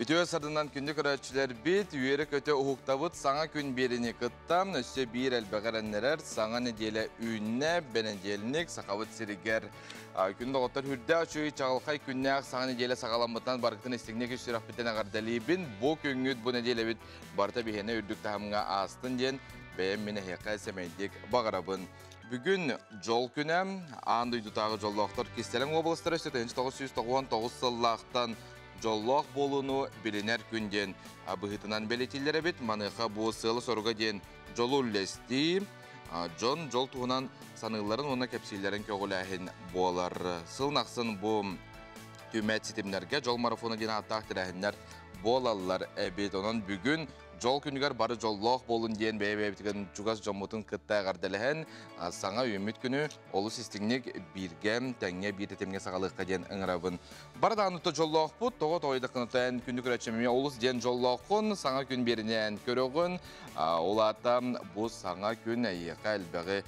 Үтүө сарынынан күндү көрөөччүлэрбит, үөрэ-көтө уһуктабыт саҥа күн биэриини кытта өссө биир элбэҕи эрэннэрэр саҥа нэдиэлэ үүннэ, бэнидиэлник Сахабыт сиригэр. Күн доҕоттор үрдээх үчүгэй чаҕылхай күннээх саҥа нэдиэлэ саҕаламмытынан барытын истиҥник ис сүрэхпиттэн эҕэрдэлиибин. Бу күҥҥүт, бу нэдиэлэбит барыта биһиэнэ үрдүк таһымҥа аастын диэн бэйэм мин эһиэхэ сэмэйдик баҕарабын. Бүгүн дьол күнэ, аан дойдутааҕы дьоллоохтор кистэлэҥ уобаластара 1999 сыллаахтан дьоллоох буолууну билинэр күн диэн быһыытынан бэлиэтииллэр эбит. Маныаха бу сыала-соруга диэн дьолу үллэстии, дьон дьол туһунан саныылларын уонна кэпсииллэрин көҕүлээһин буолар. Сыл ахсын бу түмэт ситимнэргэ дьол марафона диэн ааттаах тэрээһиннэр буолаллар эбит. Онон бүгүн дьол күнүгэр бары дьоллоох буолун диэн бэйэ-бэйэбитигэр чугас дьоммутун кытта эҕэрдэлэһэн, саҥа үүммүт күнү олус истиҥник бииргэ, тэҥҥэ биир тэтимҥэ саҕалыахха диэн ыҥырабын. Бары даҕаны дьоллоохпут, тоҕо тоҕойдаххына күнү көрөөччүм олус диэн дьоллооххун, саҥа күн биэринээн көрөҕүн, ол аата бу саҥа күн эйиэхэ элбэҕи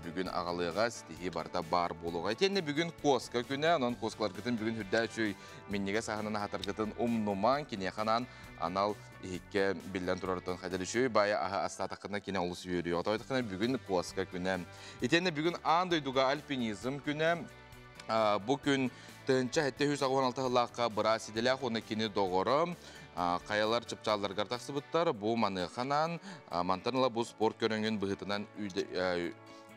бүгүн аҕалыаҕа, ситиһии барыта баар буолуоҕа. Итиэннэ бүгүн куоска күнэ, онон куоскаларгытын бүгүн үрдээ үчүгэй минньигэс аһынан аһатаргытын умнумаҥ, киниэхэ анаан анал иһиккэ биллэн турартан хайдал үчүгэй баайа аһы астаатаххына кини олус үөрүө. Отойтаххына бүгүн куоска күнэ. Итиэннэ бүгүн аан дойдуга альпинизм күнэ. Бу күн 1786 сыллаахха быраас идэлээх уонна кини доҕоро хайалар чыпчаалларыгар тахсыбыттар. Бу маныаханан мантан ыла бу спорт көрүҥүн быһыытынан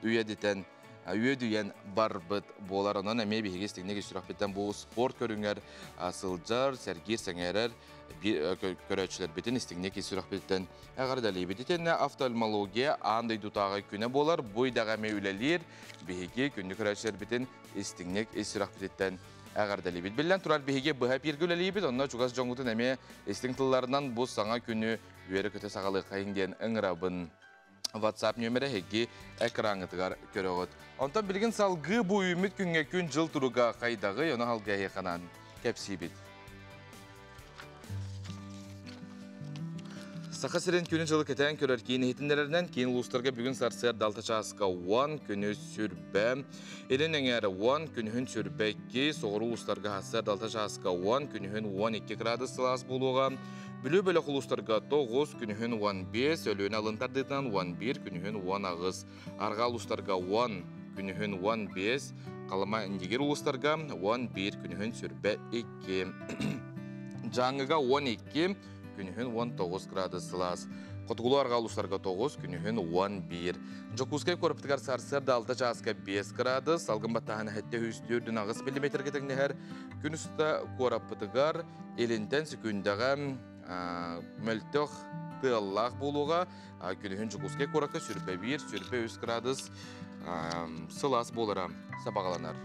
үйэдитэн үөдүйэн барбыт буолар. Онон эмиэ биһиги истиҥник сүрэхпиттэн бу спорт көрүҥэр сылдьар, сэргиир, сэҥээрэр көрөөччүлэрбитин истиҥник ис сүрэхпититтэн эҕэрдэлиибит. Итиэннэ офтальмология аан дойдутааҕы күнэ буолар. Бу идэҕэ эмиэ үлэлиир биһиги күндү көрөөччүлэрбитин истиҥник ис сүрэхпититтэн эҕэрдэлиибит. Биллэн турар, биһиги быһа эпииргэ үлэлиибит, онно чугас дьоҥҥутун эмиэ истиҥ тылларынан бу саҥа күнү үөрэ-көтө саҕалыаххайыҥ диэн ыҥырабын. WhatsApp нүөмэрэ эһиги экраҥҥытыгар көрөҕүт. Онтон билигин салгыы бу үүммүт күҥҥэ күн-дьыл туруга хайдаҕый, ону халга эһиэхэ кэпсиибит. Саха сирин күнү-дьылы кэтээн көрөр киин иһитиннэрэринэн киин улуустарга бүгүн сарсыарда 6 чааска 10, күнү сүрбэ, илин эҥээр 10, күнүһүн сүрбэ 2, соҕуруу улуустарга сарсыарда 6 чааска 10, күнүһүн 12 градус сылаас буолуоҕа. Бүлүү бөлөх улуустарга 9, күнүһүн 15, Өлүөнэ алын тардыытынан 11, күнүһүн 18, арҕаа улуустарга 10, күнүһүн 15, Халыма Индигир улуустарга 11, күнүһүн сүрбэ 2. Дьааҥыга 12, күнүһүн 19 градус сылаас. Хотугулуу арҕаа улуустарга 9, күнүһүн 11. Дьокуускай куораппытыгар сарсыарда 6 чааска 5 градус, салгын баттааһына 748 миллиметргэ тэҥнэһэр. Күн устата куораппытыгар илинтэн секүндэҕэ мөлтөх тыаллаах буолуоҕа. Күнүһүн Дьокуускай куоракка сүрбэ 1, сүрбэ 3 градус сылаас буолара сабаҕаланар.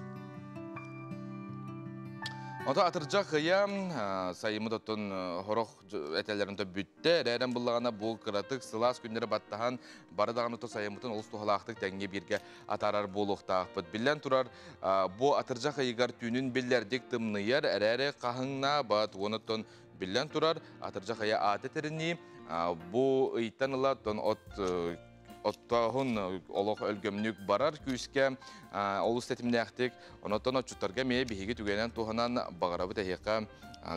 Ото атырдьах ыйа сайыммыт оттон хорох этэлэрин бүттэ. Эрээрэн буллаҕына бу кыратык сылаас күннэри баттаһан бары даҕаны сайыммытын олус туһалаахтык тэҥҥэ бииргэ атаарар буолуохтаахпыт. Биллэн турар, бу атырдьах ыйыгар түүнүн биллэрдик тымныйар, эрээри хаһыҥнаабат. Уонуттан биллэн турар, атырдьах ыйа аата тэринии бу ыйтан ыла от оттооһун олох өлгөмнүк барар күүскэ олус тэтимнээхтик. Онотон отчуттарга эмиэ биһиги түгэнэн туһанан баҕарабыт эһиэхэ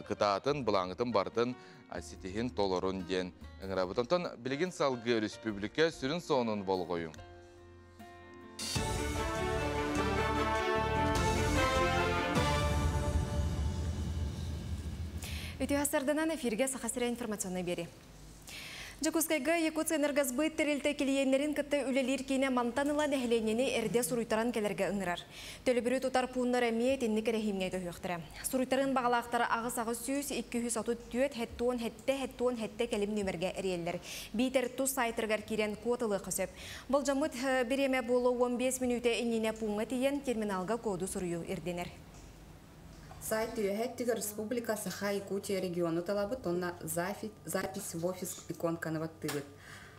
кытаатын, былааҥытын барытын ситиһин толорун диэн ыҥырабыт. Онтон билигин салгыы республика сүрүн сонун болҕойуҥ. Үтүө сарданан эфирге Саха сирэ информационный биэрии. Дьокуускайга Якутскэнергосбыт тэрилтэ клиеннэрин кытта үлэлиир киинэ мантан ыла нэһилиэнньэни эрдэ суруйтаран кэлэргэ ыҥырар. Төлөбүрү тутар пууннар эмиэ итинник эрэһиимҥэ көһүөхтэрэ. Суруйтарын баҕалаахтара аҕыс аҕыс сүүс 234 хэттуон хэттэ хэттуон хэттэ кэлим нүөмэргэ эрийэллэр. Биитэр тус сайтарыгар киирэн код ылыахха сөп. Болдьоммут бириэмэ буолуо 15 мүнүүтэ иннинэ пууҥҥа тиийэн терминалга коду суруйуу ирдэнэр. Сайт үөһэ өттүгэр Республика Саха Якутия региону талабыт, онно запись в офис иконканы баттыыбыт.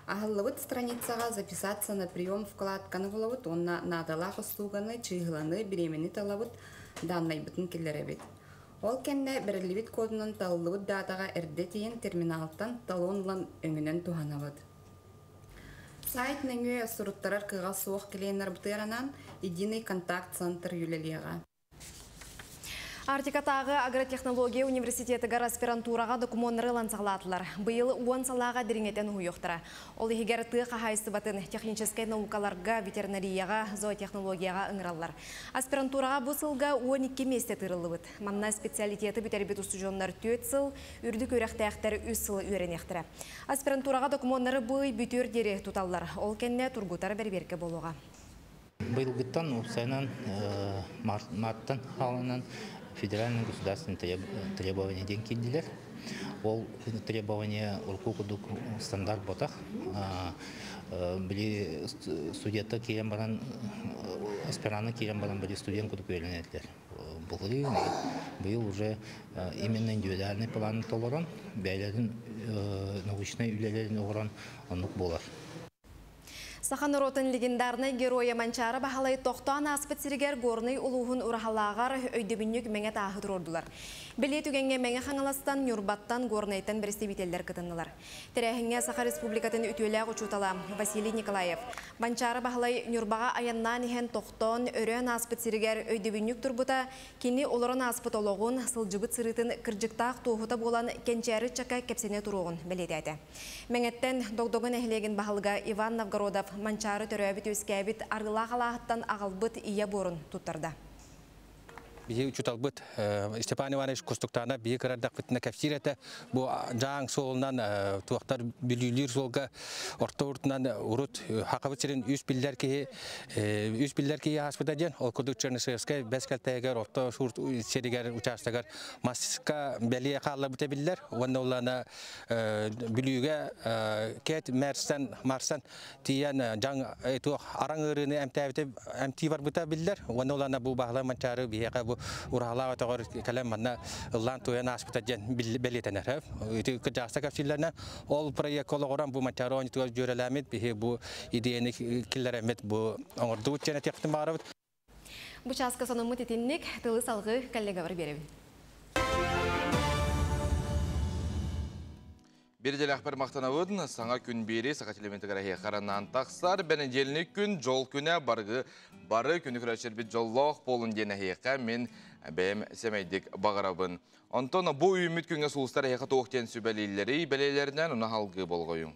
Аһыллыбыт страницаҕа записаться на прием вкладканы булабыт, онно наадалаах услуганы, чыыһыланы, бириэмэни талабыт, даннайбытын киллэрэбит. Ол кэннэ бэриллибит кодунан талыллыбыт датаҕа эрдэ тиийэн терминалтан талон ылан өҥөнөн туһанабыт. Сайт нөҥүө суруттарар кыаҕа суох клиеннарбытыгар анаан единый контакт-центр үлэлиэҕэ. Арктикатааҕы агротехнология университетыгар аспирантураҕа докумуоннары ылан саҕалаатылар. Быйыл 10 салааҕа дириҥэтэн уһуйуохтара. Ол иһигэр тыа хаһаайыстыбатын, техническэй наукаларга, ветеринарияҕа, зоотехнологияҕа ыҥыраллар. Аспирантураҕа бу сылга 12 миэстэ тыырыллыбыт. Манна специалитеты бүтэрбит устудьуоннар 4 сыл, үрдүк үөрэхтээхтэр 3 сыл үөрэниэхтэрэ. Аспирантураҕа докумуоннары бу ый бүтүөр диэри туталлар. Ол кэннэ тургутар бэрэбиэркэ буолуоҕа. Быйылгыттан уопсайынан марттан хааланан федеральный государственный требования диэн киирдилэр. Ол требование урукку курдук стандарт ботах. Били студенттар киирэн баран, аспиранты киирэн баран били студент курдук үөрэнэллэр. Былырыын быйыл уже именно индивидуальный план толорон, бэйэлэрин научнай үлэлэрин оҥорон оннук буолар. Саха норуотун легендарнай геройа Манчаары Баһылай тохтоон ааспыт сиригэр Горнай улууһун Ураһалааҕар өйдөбүнньүк мэҥэ тааһы туруордулар. Бэлиэ түгэҥҥэ Мэҥэ Хаҥаластан, Ньурбаттан, Горнайтан бэрэстэбиитэллэр кытыннылар. Тэрээһиҥҥэ Саха Республикатын үтүөлээх учуутала Василий Николаев Манчаары Баһылай Ньурбаҕа айаннаан иһэн тохтоон, өрөөн ааспыт сиригэр өйдөбүнньүк турбута кини олорон ааспыт олоҕун, сылдьыбыт сырыытын кырдьыктаах туоһута буолан кэнчээри ыччакка кэпсэнэ туруоҕун бэлиэтээтэ. Мэҥэттэн Догдоҥо нэһилиэгин баһылыга Иван Новгородов Манчаары төрөөбүт-үөскээбит Арыылаах алааһыттан аҕалбыт ийэ буорун туттарда. Биһи учууталбыт Степан Иванович Кустуктаана биһи кырардахпытына кэпсиир этэ. Бу дьааҥ суолунан туохтар бүлүүлүүр суолга орто уртунан урут Хахабыт сирин үс биллэр киһи үс биллэр киһи ааспыта диэн. Ол курдук Чернышевскай бэс кэлтэйигэр орто сиригэр учаастагар маска бэлиэ хаалларбыта биллэр. Уонна улаана Бүлүүгэ Кэт Мэрстен Марсан тиийэн дьаҥ туох араҥ ыарыыны эмтээбитэ эмтии барбыта биллэр. Уонна улаана бу Баһылай Манчаары биһиэхэ бу ураһалаах өтөҕөр кэлэн манна ыллаан туйан ааспыта диэн бэлиэтэнэр. Ити кырдьаҕаста кэпсииллэринэн ол проекка олоҕуран бу Манчаары оонньуутугар дьүөрэлээммит биһи бу идеяны киллэрэммит бу оҥордубут диэн этиэхпитин баҕарабыт. Бу чааска сонуммут итинник тылы салгыы коллегабар биэрэбин. Бир дэлэхпэр махтанабын, саҥа күн биэри саха телевизорыгар эһиэхэ тахсар. Бэнидиэлник күн дьол күнэ баргы бары күнү көрөчөрбүт дьоллоох буолун диэн эһиэхэ мин бэйэм сэмэйдик баҕарабын. Онтон бу үүммүт күҥҥэ сулустар эһиэхэ туох диэн сүбэлииллэрий бэлиэлэринэн уна халгыы болҕойуҥ.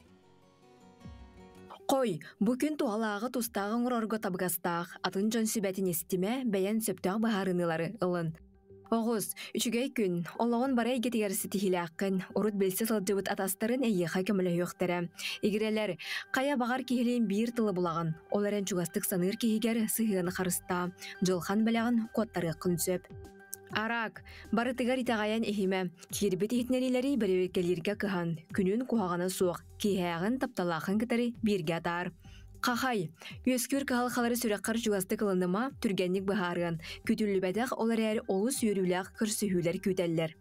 Хой, бу күн туһалааҕы тустааҕы оҥорорго табыгастаах, атын дьон сүбэтин истимэ, бэйэн сөптөөх быһаарыныылары ылын. Оҕус, үчүгэй күн, олоҕун бары эйгэтигэр ситиһиилээххин, урут билсэ сылдьыбыт атастарын эйиэхэ көмөлөһүөхтэрэ. Игирэлэр, хайа баҕар киһилиин биир тылы булаҕын, ол эрэн чугастык саныыр киһигэр сыһыаны харыстаа, дьылхан бэлэҕин куоттарыаххын сөп. Араак, барытыгар итэҕэйэн иһимэ, киирбит иһитиннэриилэри бэрэбиэркэлииргэ кыһан, күнүн куһаҕана суох, киэһээҕин тапталааххын кытары бииргэ атаар. Хахай, үөскүүр кыһалҕалары сүрэххэр чугастык ылыныма, түргэнник быһаарыан, күтүллүбэтэх ол эрээри олус үөрүүлээх көрсүһүүлэр күүтэллэр.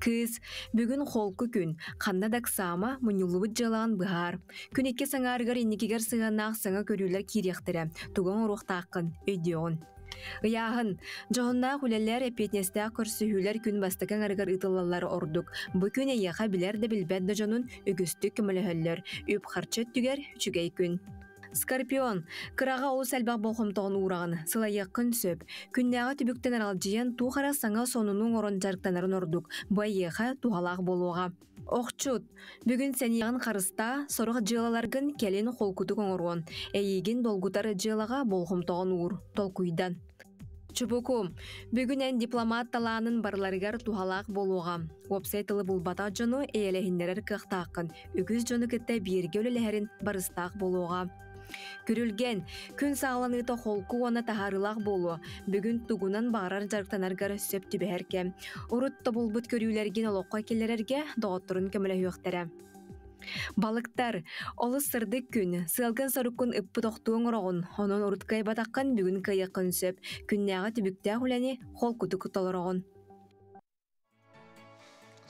Кыыс, бүгүн холку күн, ханна да ыксаама, мунньуллубут дьыалаҕын быһаар. Күн иккис аҥаарыгар инникигэр сыһыаннаах саҥа көрүүлэр киириэхтэрэ, тугу оҥоруохтааххын өйдүөҕүн. Ыйааһын, дьоһуннаах үлэлэр, эппиэтинэстээх көрсүһүүлэр күн бастакы аҥарыгар ыытыллаллара ордук. Бу күн эйиэхэ билэр да билбэт да дьонун үгүстүк көмөлөһөллөр. Үп-харчы өттүгэр үчүгэй күн. Скорпион, кыраҕа олус элбэх болҕомтоҕун уураҕын, сылайыаххын сөп. Күннээҕи түбүктэн аралдьыйан, туох эрэ саҥа сонуну оҥорон дьарыктанарын ордук. Бу эйиэхэ туһалаах буолуоҕа. Охчут, бүгүн сэниэҕин харыстаа, сорох дьыалаларгын кэлин холкутук оҥоруон. Эйиигин долгутар дьыалаҕа болҕомтоҕун уур, толкуйдан. Чубуку, бүгүн эн дипломат талаанын барыларыгар туһалаах буолуоҕа. Уопсай тылы булбатах дьону эйэлэһиннэрэр кыахтааххын, үгүс дьону кытта бииргэ үлэлэһэрин барыстаах буолуоҕа. Күрүлгэн, күн саҕаланыыта холку уонна таһаарыылаах буолуо. Бүгүн тугунан баҕарар дьарыктанаргар сөп түбэһэр кэм. Урут тобулбут көрүүлэргин олоххо киллэрэргэ доҕотторун көмөлөһүөхтэрэ. Балыктар, олус сырдык күн, сыалгын-соруккун ыппыт охтуоҥ ороҕун, онон урут кыайбатаххын бүгүн кыайыаххын сөп, күннээҕи түбүктээх үлэни холкутук толороҕун.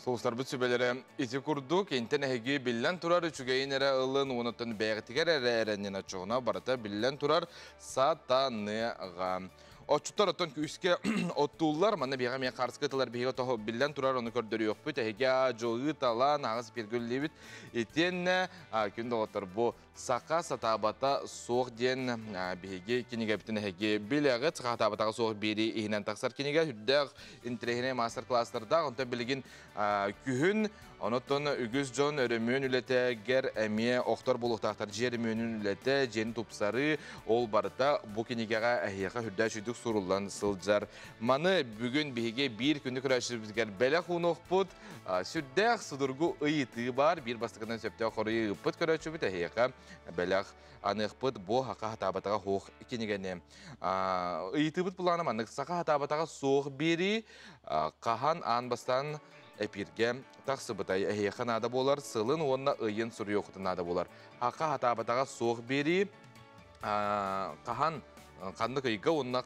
Сулустарбыт сүбэлэрэ ити курдук, интэн эһиги биллэн турар үчүгэйин эрэ ылын, уонуттан бэйэҕитигэр эрэ эрэннин оччоҕуна барыта биллэн турар сатаныаҕа. Отчуттар оттон күүскэ оттууллар, манна биһиэхэ эмиэ харыска тылар биһиги тоһо биллэн турар, ону көрдөрүөхпүт, эһиги дьоҕыы талаан аҕыс пиргүллибит. Итиэннэ күн доҕоттор бу саха сатаабата суох диэн биһиги кинигэбитин эһиги билэҕит. Саха сатаабатаҕа суох биэри иһинэн тахсар кинигэ үрдээх интэриэһинэй мастер-класстардаах. Онтон билигин күһүн, онотон үгүс дьон өрөмүөн үлэтигэр эмиэ охтор буолуохтаахтар. Дьиэ өрөмүөнүн үлэтэ, дьиэни тупсарыы, ол барыта бу кинигэҕэ эһиэхэ үрдээх үчүгдүк суруллан сылдьар. Маны бүгүн биһиги биир күндү көрөөччүбүтүгэр бэлэх уунуохпут. Сүрдээх судургу ыйытыы бар. Биир бастакынан сөптөөх хоруйу ыыппыт көрөөччүбүт эһиэхэ бэлэх аныахпыт бу саха сатаабатаҕа суох кинигэни. Ыйытыыбыт былаана маннык: саха сатаабатаҕа суох биэрии хаһан аан бастаан эпиргэ тахсыбытай? Эһиэхэ наада буолар сылын уонна ыйын суруйуоххутун наада буолар. Саха сатаабатаҕа суох биэрии хаһан, ханнык ыйга уонна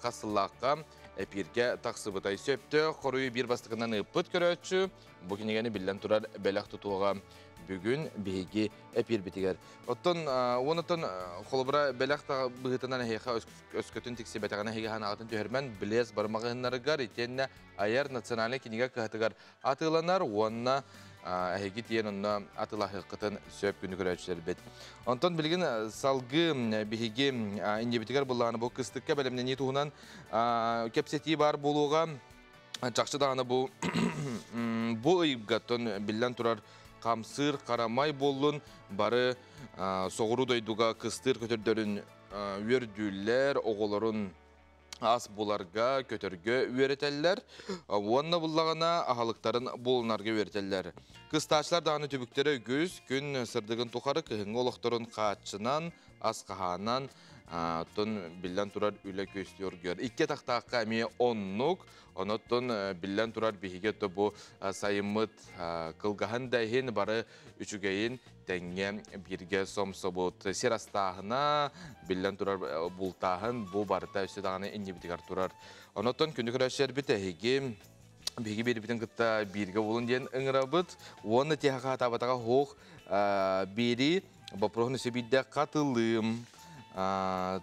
хас сыллаахха эпиргэ тахсыбытай? Сөптөөх хоруйу биир бастакынан ыыппыт көрөөччү бу кинигэни биллэн турар бэлэх тутуоҕа бүгүн биһиги эпирбитигэр. Оттон уонутун холобура бэлэх быһыытынан эһиэхэ өскөтүн тиксибэтэҕинэ эһиги ханаҕытын түһэрмэн билиэс бармаҕыһыннарыгар итиэннэ айар национальнай кинигэ кыһатыгар атыыланар уонна эһиги тиэн онно атылаһыаххытын сөп күнү көрөөччүлэрбит. Онтон билигин салгыы биһиги иннибитигэр буллааны бу кыстыкка бэлэмнэнии туһунан кэпсэтии бар буолуоҕа. Чахчы даҕаны бу бу ыйгаттан биллэн турар хамсыыр харамай буоллун бары соҕуруу дойдуга кыстыыр көтөрдөрүн үөрдүүллэр, оҕолорун ас буларга, көтөргө үөрэтэллэр, уонна буллаҕына аһалыктарын булунарга үөрэтэллэр. Кыстааччылар даҕаны түбүктэрэ үгүс, күн сырдыгын тухары кыһыҥҥы олохторун хааччынан, ас хаһаанан, оттон биллэн турар үлэ көстүөргөр. Икки тахтаахха эмиэ оннук, оноттон биллэн турар биһиги то бу сайыммыт кылгаһын да иһин бары үчүгэйин тэҥҥэ бииргэ сомсобут. Сир астааһына, биллэн турар бултааһын бу барыта өссө даҕаны иннибитигэр турар. Онотон күнү көрөөччүлэрбит эһиги биһиги биэрбитин кытта бииргэ болун диэн ыҥырабыт. Уонна тиэхэ табатаҕа хуох биири боппуруоһун өссө биирдэ хатылыым.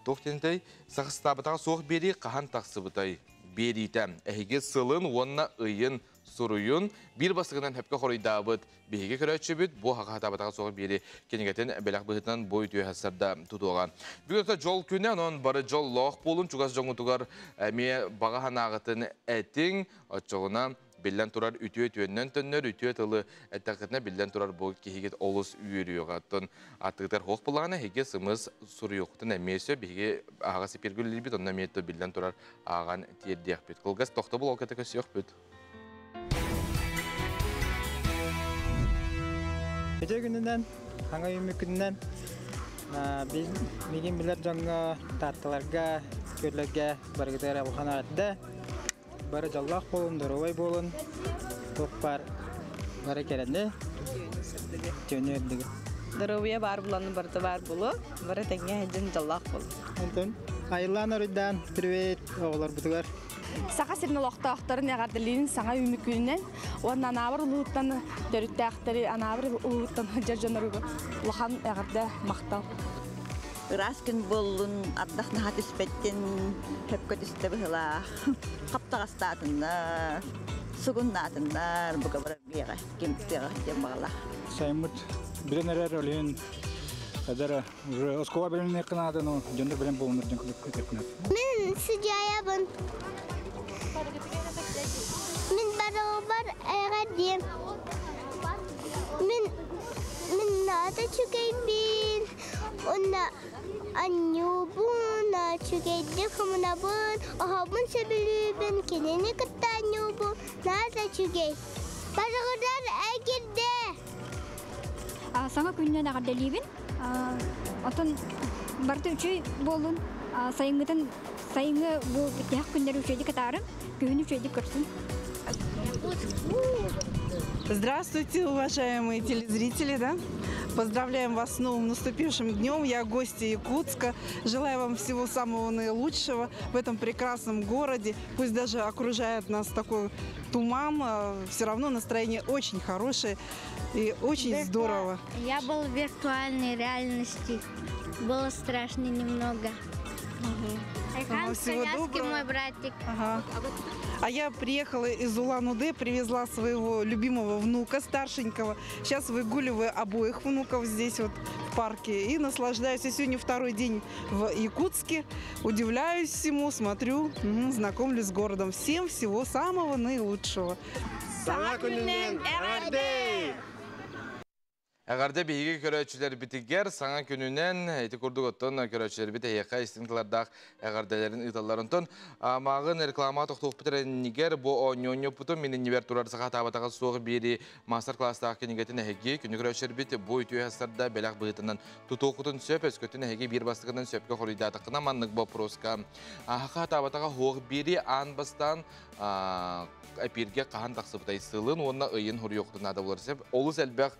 Туох диэнтэй? Сахыстаабатаҕа суох биэрии хаһан тахсыбытай? Биэриитэ. Эһиги сылын уонна ыйын суруйун биир бастакынан хөпкө хоруйдаабыт биһиги көрөөччүбүт бу хахатабатаҕа суох биэри кинигэтин бэлэх быһыытынан бу үтүө сарда тутуоҕа. Бүгүн дьол күнэ, онон бары дьоллоох буолун, чугас дьоҥутугар эмиэ баҕа ханаағытын этиҥ, оччоҕуна биллэн турар үтүө түөннөн төннөр, үтүө тылы эттэххитинэ биллэн турар бу киһигит олус үөрүөҕэ. Оттон атыытар хоох булаҕына эһиги сымыс суруйуоххутун эмиэ сөп, биһиги аһаҕас эпиргүллүүбүт, онно эмиэ биллэн турар ааҕан тиэрдиэхпит. Кылгас тохтобул ол кэтэ көсүөхпүт. Өтө күнүнэн, хаҥа үйүмү күнүнэн мигин билэр дьоҥҥо, таатталарга, күөллэргэ барыгытыгар улахан эҕэрдэ. Бары дьоллоох буолун, доруобай буолун, туох баар бары кэрэни, түөнү үрдүгү. Доруобуйа баар буланы барыта баар булу, бары тэҥҥэ дьон дьоллоох болун. Онтон айыллаан оройдаан привет оҕолорбутугар. Саха сирин олохтоохторун эҕэрдэлиин саҥа үүмү күнүнэн уонна анаабыр улууттан төрүттээхтэри анаабыр улууттан сылдьар дьонноругу улахан эҕэрдэ махтал. Ыраас күн буоллун, ардах наһаа түспэттин, хөпкө түстэ быһылаах. Хаптаҕастаатыннар, сугуннаатыннар, бука барар биэҕэ, ким тыаҕа диэн баҕалаах. Сайыммыт билен эрэр олиһин эдэр уже оскола билен кынаады, но дьоннор билен болунар дьон күтөкүнэт. Мин сыдьаайабын. Мин барыбар эҕэрдиэм. Мин мин наада чүгэйбин, уонна анньуубун, чүгэйди хомунабын, оһобун сөбүлүүбүн, кинини кытта анньуубун, наада чүгэй. Барыгыдар эгирдэ. Саҥа күннэн эҕэрдэлиибин. Оттон барыта үчүгэй буоллун. Сайыҥҥытын сайыҥҥы бу тиһэх күннэри үчүгэйдик кытаарым, күһүн үчүгэйдик көрсүн. Здравствуйте, уважаемые телезрители, да? Поздравляем вас с новым наступившим днем. Я гостья Якутска. Желаю вам всего самого наилучшего в этом прекрасном городе. Пусть даже окружает нас такой туман, все равно настроение очень хорошее и очень здорово. Я был в виртуальной реальности. Было страшно немного. Айхан в Всего коляске доброго. мой братик. Ага. А я приехала из Улан-Удэ, привезла своего любимого внука, старшенького. Сейчас выгуливаю обоих внуков здесь вот в парке и наслаждаюсь. Я сегодня второй день в Якутске. Удивляюсь всему, смотрю, знакомлюсь с городом. Всем всего самого наилучшего. Саҥа күнүнэн эҕэрдэ! Эҕэрдэ биһиги көрөөччүлэрбитигэр саҥа күнүнэн ити курдук оттон көрөөччүлэрбит эһиэхэ истиҥ тыллардаах эҕэрдэлэрин ыыталлар. Онтон мааҕын реклама тохтуохпут эрэннигэр бу оонньуонньуппутун мин иннибэр турар саха таабатаҕа суох биэри мастер-класстаах кинигэтин эһиги күнү көрөөччүлэрбит бу үтүө сарда бэлэх быһыытынан тутуоххутун сөп өскөтүн эһиги биир бастакынан сөпкө хоруйдаатаххына маннык боппуруоска аха таабатаҕа суох биэри аан бастаан эпирге хаһан тахсыбытай сылын уонна ыйын хоруйуоххутун наада буолар сөп. Олус элбэх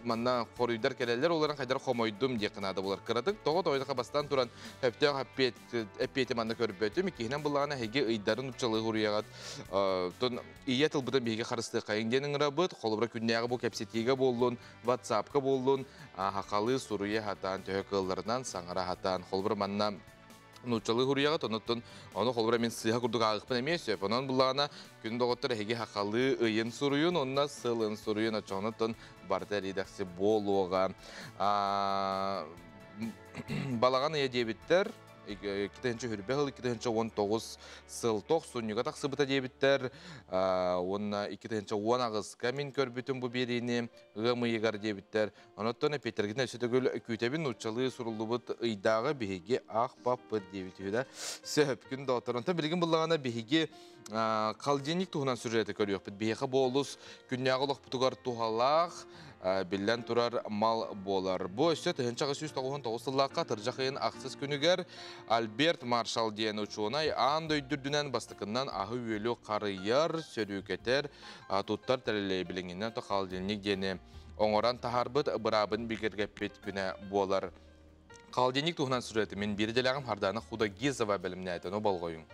манна хоруйдар кэлэллэр, оларын хайдар хомойдум диэххэ наада буолар. Кыратык тоҕо тойдоха бастан туран өптөөх эппиэти манна көрбөтүм. Иккиһинэн буллаҕына эһиги ыйдарын уччалыы хоруйаҕат тон ийэ тылбытын биһиги харыстыаххайыҥ диэн ыҥырабыт. Холобура күннээҕи бу кэпсэтиигэ буоллун, WhatsApp-ка буоллун, хахалы суруйа хатаан төһө кыалларынан саҥара хатаан. Холобура манна нууччалыы хуруйаҕа тонуттун ону холобура мин сыыһа курдук ааҕыппын эмиэ сөп. Онон буллаҕына күн доҕоттор эһиги хахалыы ыйын суруйун, онно сылын суруйун очоҕунуттун барыта эридэхси буолуоҕа. Балаҕан ыйа диэбиттэр, 2-нчи хүрбэ сыл, 2-19 сыл тохсунньуга тахсыбыта диэбиттэр, уонна 2-18-ка мин көрбүтүм бу биэриини ыам ыйыгар диэбиттэр. Оноттон Петергин өссө төгүл күүтэбин нууччалыы суруллубут ыйдааҕы биһиги аах баппыт диэбит үһү да. Сөп күн доҕоттор. Онтон билигин буллаҕына биһиги холодильник туһунан сюжеты көрүөхпүт. Биһиэхэ бу олус күннээҕи олохпутугар туһалаах, биллэн турар мал буолар. Бу өссө 1999 сыллаахха тыржах ыйын ахсыс күнүгэр Альберт Маршал диэн учуонай аан дойдурдунан бастакыннан аһы үөлү харыйар, сөрүүкэтэр, туттар тэрили билиҥҥинэн то холодильник диэни оҥорон таһаарбыт быраабын бигэргэппит күнэ буолар. Холодильник туһунан сюжеты мин биир дэлэҕим Хардана Худагизова бэлэмнээтэ, ну болҕойуҥ.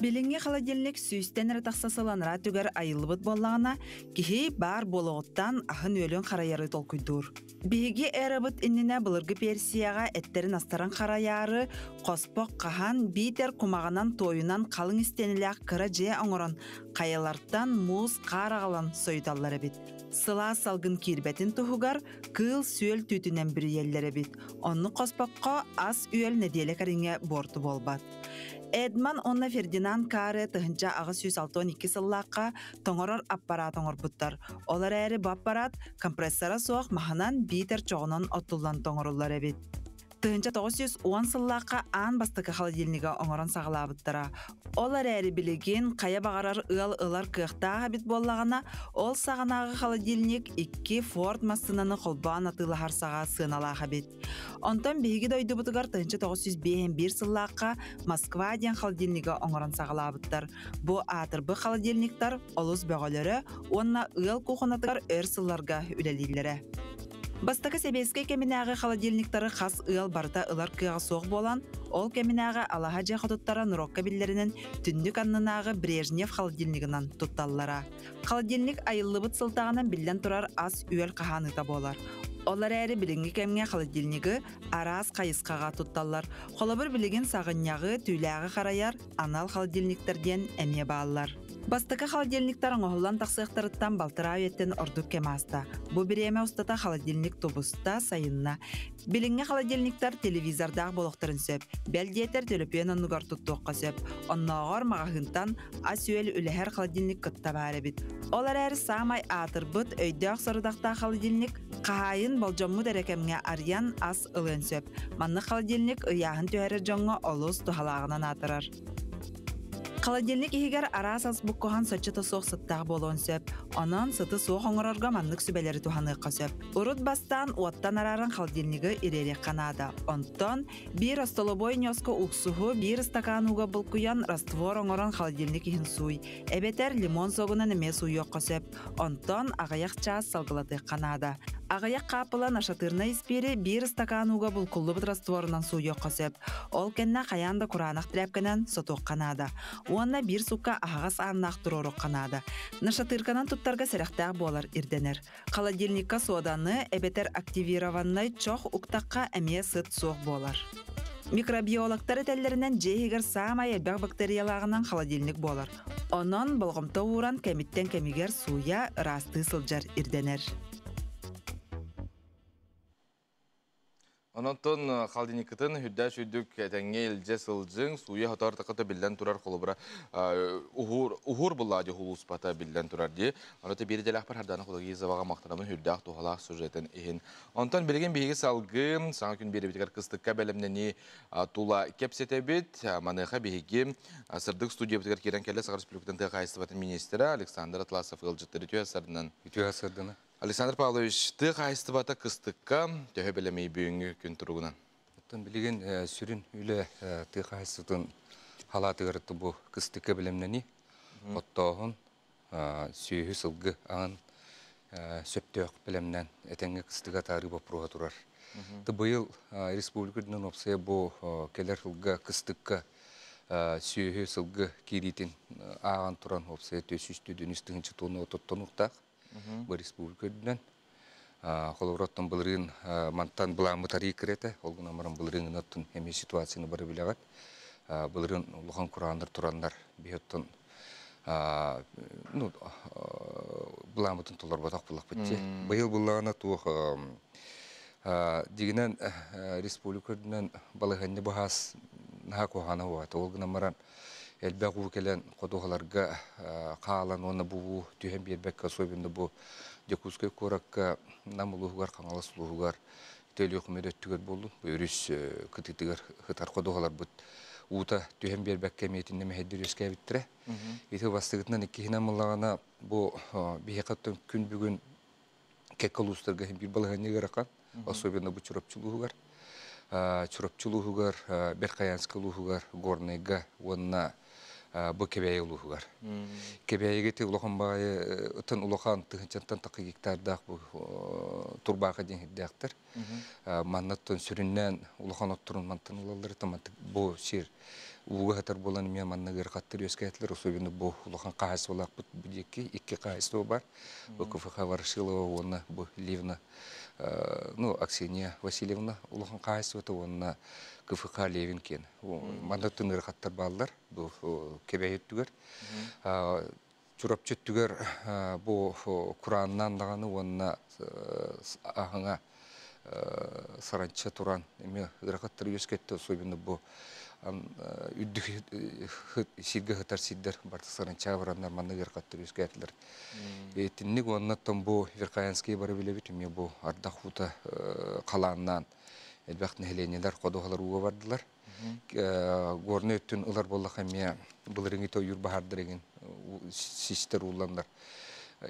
Билиҥҥи холодильник сүүстэн эрэ тахса сыланара түгэр айыллыбыт буоллаҕына, киһи баар буолуоҕуттан аһын-үөлүн харайары толкуйдуур. Биһиги эрабыт иннинэ былыргы Персияҕа эттэрин астарын харайаары хоспох хаһан биитэр кумаҕынан туойунан халыҥ истиэнэлээх кыра дьиэ оҥорон хайалартан муус хаар аҕалан сойуталлар эбит. Сылаас салгын киирбэтин туһугар кыыл-сүөл түүтүнэн бүрүйэллэр эбит. Оннук хоспоххо ас-үөл нэдиэлэ кэриҥэ буорту буолбат. Эдман уонна Фердинанд Каре 1862 сыллаахха тоҥорор аппараат оҥорбуттар. Ол эрээри бу аппараат компрессора суох маһынан биитэр чоҕунан оттуллан тоҥоруллар эбит. 1910 сыллаахха аан бастакы холодильнига оҥорон саҕалаабыттара. Ол эрээри билигин хайа баҕарар ыал ылар кыахтаах эбит буоллаҕына, ол саҕанааҕы холодильник икки Форд массыынаны холбоон атыылаһар саҕа сыаналаах эбит. Онтон биһиги дойдубутугар 1951 сыллаахха Москва диэн холодильнига оҥорон саҕалаабыттар. Бу аатырбы холодильниктар олус бөҕөлөрө уонна ыал кухонатыгар өр сылларга үлэлииллэрэ. Бастакы сэбиэскэй кэминээҕи холодильниктары хас ыал барыта ылар кыаҕа суох буолан, ол кэминээҕи алаһа дьиэ хотуттара норуокка биллэринэн түннүк аннынааҕы Брежнев холодильнигынан тутталлара. Холодильник айыллыбыт сылтаҕынан биллэн турар ас-үөл хаһааныыта буолар. Ол эрээри билиҥҥи кэмҥэ холодильнигы араас хайысхаҕа тутталлар. Холобур, билигин саҕынньаҕы, түүлээҕи харайар анал холодильниктар диэн эмиэ бааллар. Бастакы холодильниктар оҥоһуллан тахсыахтарыттан балтараа үйэттэн ордук кэм ааста. Бу бириэмэ устата холодильник тубуста, сайынна. Билиҥҥи холодильниктар телевизордаах буолуохтарын сөп. Бэл диэтэр төлөпүөн оннугар туттуохха сөп. Оннооҕор маҕаһыынтан ас-үөл үлэһэр холодильник кытта баар эбит. Ол эрээри саамай аатырбыт, өйдөөх сорудахтаах холодильник хаһаайын болдьоммут эрэ кэмҥэ арыйан ас ылыан сөп. Маннык холодильник ыйааһын түһэрэр дьоҥҥо олус туһалааҕынан аатырар. Холодильник иһигэр араас ас буккуһан соччото суох сыттаах буолуон сөп. Онон сыты суох оҥорорго маннык сүбэлэри туһаныахха сөп. Урут бастаан уоттан арааран холодильнигы ириэриэххэ наада. Онтон биир остолобуой ньуоска уксуһу биир ыстакаан ууга булкуйан раствор оҥорон холодильник иһин сууй. Эбэтэр лимон согунан эмиэ сууйуохха сөп. Онтон аҕыйах чаас салгылатыахха наада. Аҕыйах хааппыла нашатырнай испиири биир ыстакаан ууга булкуллубут растворунан сууйуохха сөп. Ол кэннэ хайаан да кураанах тряпканан сотуохха наада. Уонна биир сукка аһаҕас ааннаах туруоруохха наада. Нашатырканан туттарга сэрэхтээх буолар ирдэнэр. Холодильникка суоданы эбэтэр активированнай чох уктахха эмиэ сыт суох буолар. Микробиологтар этэллэринэн дьиэ иһигэр саамай элбэх бактериялааҕынан холодильник буолар. Онон болҕомто ууран кэмиттэн кэмигэр сууйа, ыраастыы сылдьар ирдэнэр. Ононтон холодильникытын үрдэ сүрдүк этэҥҥэ илдьэ сылдьыҥ, сууйа хотор таката биллэн турар холобура уһуур уһуур буллаа дии улууспата биллэн турар дии. Ону биир идэлээхпэр Хардана Худогизоваҕа махтанабын үрдээх туһалаах сюжетын иһин. Онтон билигин биһиги салгыы саҥа күн биэрэбитигэр кыстыкка бэлэмнэнии тула кэпсэтэбит. Маныаха биһиги сырдык студиябытыгар киирэн кэллэ Саха Республикатын тыа хаһаайыстыбатын министрэ Александр Атласов ыалдьыттар үтүө сарынан. Үтүө сырдына. Александр Павлович, тыа хаһаайыстыбата кыстыкка төһө бэлэмий бүгүҥҥү күн туругунан? Оттон билигин сүрүн үлэ тыа хаһаайыстыбатын халаатыгар бу кыстыкка бэлэмнэнии, оттооһун, сүөһү сылгы аҕын сөптөөх бэлэмнэн этэҥҥэ кыстыга таарыы боппуруоһа турар. Быйыл республика үрдүнэн уопсайа бу кэлэр сылга кыстыкка сүөһү сылгы киириитин ааҕан туран уопсайа 403 тыһыынча тонна ототтонуохтаах бу республика үрдүнэн. Холобур, оттон былырыын мантан былааммыт арыый кыра этэ. Ол гынан баран былырыын оттон эмиэ ситуацияны бары билэҕит. Былырыын улахан курааннар тураннар биһи оттон ну былааммытын толорботох буллахпыт дии. Быйыл буллаҕына туох дигинэн республика үрдүнэн балаһыанньа быһаас наһаа куһаҕана уота. Ол гынан баран элбэх уу кэлэн ходуһаларга хаалан уонна бу уу түһэн биэрбэккэ особенно бу Дьокуускай куоракка Нам улууһугар, Хаҥалас улууһугар Өлүөхүмэ өттүгэр буоллун, бу өрүс кытыытыгар сытар ходуһаларбыт уута түһэн биэрбэккэ эмиэтиннэ мэһэйдэр үөскээбиттэрэ. Ити бастакытынан иккиһинэн буллаҕына бу биһиэхэ күн бүгүн кэккэ улуустарга биир балаһыанньа ыарахан, особенно бу Чурапчы улууһугар. Чурапчы улууһугар, Верхоянскай улууһугар, Горнайга уонна бу Кэбээйи улууһугар. Кэбээйигэ ти улахан баайы ытын улахан тыһынчантан тақы гектардаах бу турбааха диэн сирдээхтэр. Маннаттан сүрүннээн улахан отторун мантан ылаллар бу сир ууга сытар буолан эмиэ манна ыарахаттар үөскээтилэр. Особенно бу улахан хаһаайыстыбалаахпыт бу диэки икки хаһаайыстыба бар. Бу КФХ Ворошилова уонна бу Ливна ну, Аксения Васильевна улахан хаһаайыстыбата уонна КФХ Левин киэн. Манна ыарахаттар бааллар бу Кэбээйи өттүгэр. Чурапчы өттүгэр бу курааннаан даҕаны уонна аһыҥа саранча туран эмиэ ыарахаттар үөскэттэ особенно бу үрдүк сиргэ сытар сирдэр барыта саранча бараннар манна ыарахаттар үөскээтилэр. Итинник уонна бу Верхоянские бары билэбит эмиэ бу ардах уута халааннаан элбэх нэһилиэнньэлэр ходуһалар ууга бардылар. Горнай өттүн ылар буоллахха эмиэ былырыҥҥы тойуур баһаардар игин систэр уулланнар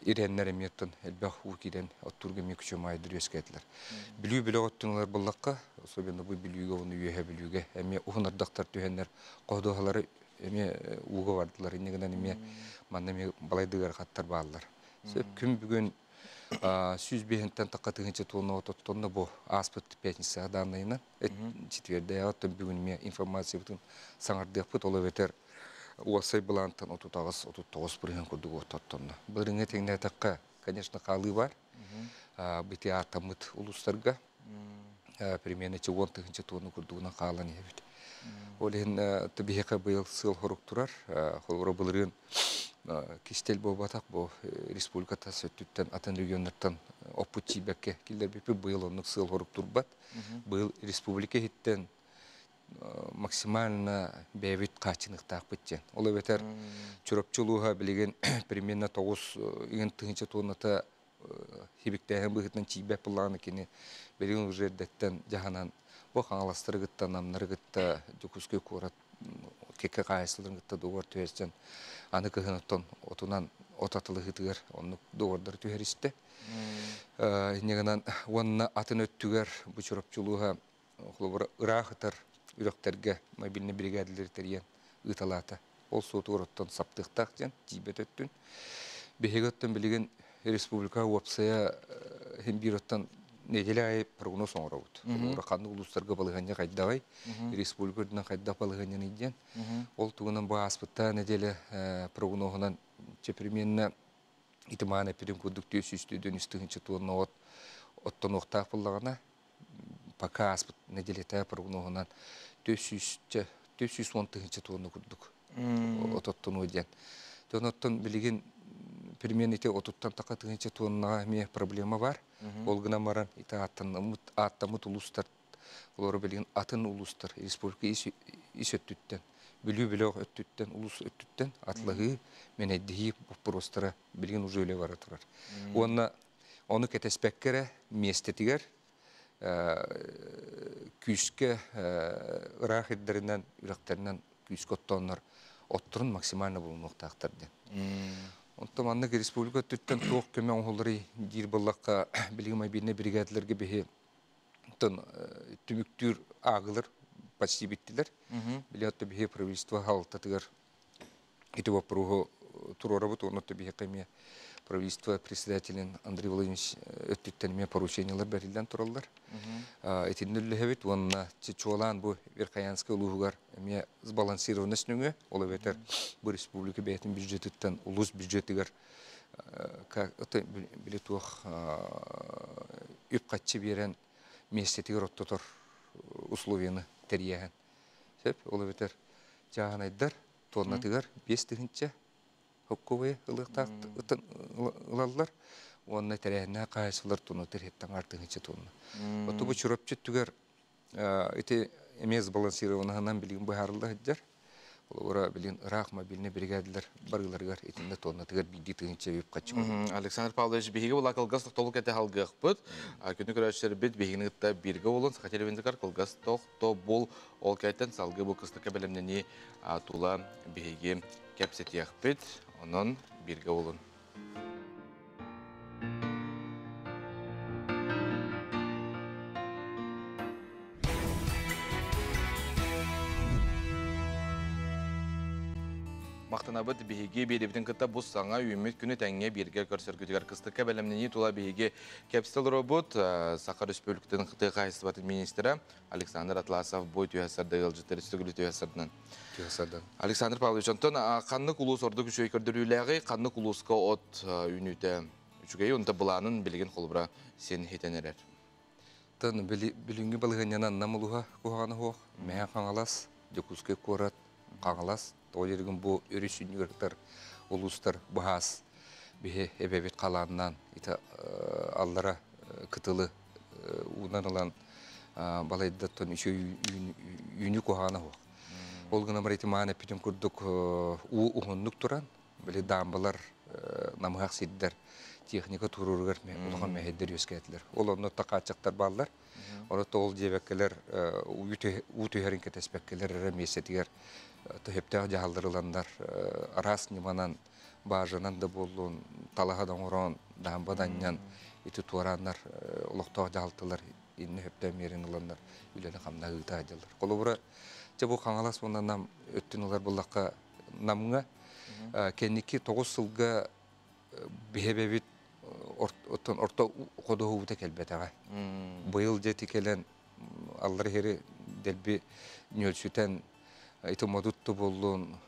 ирэннэр эмиэ оттон элбэх уу киирэн оттуурга эмиэ күчүмаайдар үөскээтилэр. Бүлүү бөлөх өттүн ылар буоллахха, особенно бу Бүлүүгэ уонна Үөһэ Бүлүүгэ эмиэ уһун ардахтар түһэннэр ходуһалары эмиэ ууга бардылар. Инньэ гынан эмиэ манна эмиэ балайда ыарахаттар бааллар. Сөп күн бүгүн 105-тэн тахха тыһыынча тонна ототтонно бу ааспыт пятницаҕа дааннайынан четвердээҕи оттон бүгүн эмиэ информациябытын саҥардыахпыт ол эбэтэр уопсай былаантан 38-39 бырыһыан курдук ототтонно. Былырыҥҥы тэҥнээтэххэ, конечно, хаалыы бар. Бити ааттаммыт улуустарга примерно 10 тыһыынча тонна курдугунан хаалан иһэбит. Ол иһин биһиэхэ быйыл сыал хорук турар. Холобура былырыын кистэл буолбатах бу республика тас өттүттэн атын регионнартан оппут тиийбэккэ киллэрбиппит быйыл оннук сыал хорук турбат. Быйыл республика иһиттэн максимально бэйэбит хааччыныктаахпыт диэн. Ол эбэтэр Чурапчы улууһа билигин примерно 9 ыйын тыһыынча туонната хибиктээһин быһыытынан тиийбэт буоллаҕына кини билигин уже эрдэттэн дьаһанан бу Хаҥаластары кытта, Намнары кытта, Дьокуускай куорат кэккэ хаһаайыстыбаларын кытта договор түһэрсэн аны кыһын оттон отунан от атылыһыытыгар оннук договордары түһэристэ. Инньэ гынан уонна атын өттүгэр бу Чурапчы улууһа холобура ыраах ытар үрэхтэргэ мобильнай биригээдэлэри тэрийэн ыыталаата. Ол суотугар оттон саптыахтаах диэн тиийбэт өттүн. Биһиги оттон билигин республика уопсайа иһин биир оттон неделя аайы прогноз оҥоробут. Холобура ханнык улуустарга балаһыанньа хайдаҕый, республика үрдүнэн хайдах балаһыанньаный диэн. Ол тугунан бу ааспытта неделя прогноһунан примерно итимаан эппитин курдук 403 тыһыынча тонна от оттонуохтаах буоллаҕына пока ааспыт нэдиэлэтэ прогноһунан 410 тыһыынча тонна курдук ототтонуо диэн. Онтон билигин примерно ити отуттан тақа тыһыынча тоннаҕа эмиэ проблема бар. Ол гынан баран ити ааттаммыт улуустар, олору билигин атын улуустар республика ис өттүттэн, Бүлүү бөлөх өттүттэн, улуус өттүттэн атлаһыы, мэнэйдэһии боппуруостара билигин уже үлэ бара турар. Уонна ону кэтэспэккэ эрэ миэстэтигэр күүскэ ыраах ирдэринэн, үрэхтэринэн күүскэ оттооннор отторун максимально булунуохтаахтар диэн. Онтон маннык республика өттүттэн туох көмө оҥоһулларый диир буоллахха, билигин мобильнай бригадаларга биһи түмүктүүр аагылар почти биттилэр. Билиотто биһи правительство халтатыгар ити вопроһу туруорабыт, онно биһи кэмиэ правительство председателин Андрей Владимирович өттүттэн эмиэ поручениялар берилден тураллар. Итинни үллэһэбит уонна чуолаан бу Верхоянскай улууһугар эмиэ сбалансированность нөҥүө, ол эбэтэр бу республика бэйэтин бюджетыттан улуус бюджетыгар били туох үп хаччы биэрэн миэстэтигэр оттотор условияны тэрийэһэн. Сөп, ол эбэтэр чааһынайдар тоннатыгар 5 тыһыынча хокковые ылаллар, уонна тэрээһиннээх хаһаайыстыбалар тоннатыр хеттан артыһынча тонна. Оту бу Чурапчы түгэр ити эмиэ сбалансированныһынан билигин быһаарылла сылдьар. Олора билигин ыраах мобильный бригадалар барыыларыгар итиннэ тоннатыгар биирдии тыһыынча үп хаччы. Александр Павлович, биһиги була кылгас тохтобул кэте халгыахпыт. Күнү көрөөччүлэрбит биһигини кытта бииргэ болун Саха телевизорыгар кылгас тохтобул ол кэйтэн салгыы бу кыстыкка бэлэмнэнии тула биһиги кэпсэтиэхпит. Онон бииргэ болун. Мақтанабыт биһиги биэрибитин кытта бу саҥа үүммүт күнү тэҥҥэ бииргэ көрсөргүтүгэр. Кыстыкка бэлэмнэнии тула биһиги кэпсэл робот Саха Республикатын тыа хаһаайыстыбатын министрэ Александр Атласов бу түһэсэрдэ ыалдьыттар үстүгүлү түһэсэрдэн. Түһэсэрдэн. Александр Павлович, онтон ханнык улуус ордук үчүгэй көрдөрүүлээҕий, ханнык улууска от үүнүүтэ үчүгэй, онто былаанын билигин холобура син хитэн эрэр. Тан билиҥҥи балаһыанньанан Нам улууһа куһаҕана суох, Мэһэ Хаҥалас, Дьокуускай куорат, Хаҥалас, тоҕо дииргин бу өрүс сүнньүгэр улуустар быһаас биһи эбэбит халааннаан ити аллара кытылы уунан ылан балайдаттан үчүгэй үүнүү куһаҕана суох. Ол гынан баран ити маан эппитим курдук уу уһуннук туран, били даамбалар намыһах сирдэр техника туруоругар улахан мэһэйдэр үөскээтилэр. Ол онно тақааччактар бааллар. Оны ол диэбэккэлэр уу түһэрин кэтэспэккэлэр эрэ миэстэтигэр төһөптөөх дьаһаллар ыланнар араас ньыманан баажанан да буоллун, талаһа да оҥорон, даамба данньан ити туорааннар олохтоох дьаһалталар инне хөптөөн миэрин ыланнар үлэни хамнаһы ыыта дьаллар. Холобура, чэ бу Хаҥалас уонна Нам өттүн ылар буллахха Намҥа кэнники 9 сылга биһэбэбит оттон орто ходоһуута кэлбэтэҕэ. Быйыл дьэти кэлэн аллар иһери дэлби ньөлсүтэн ити модутту буоллун,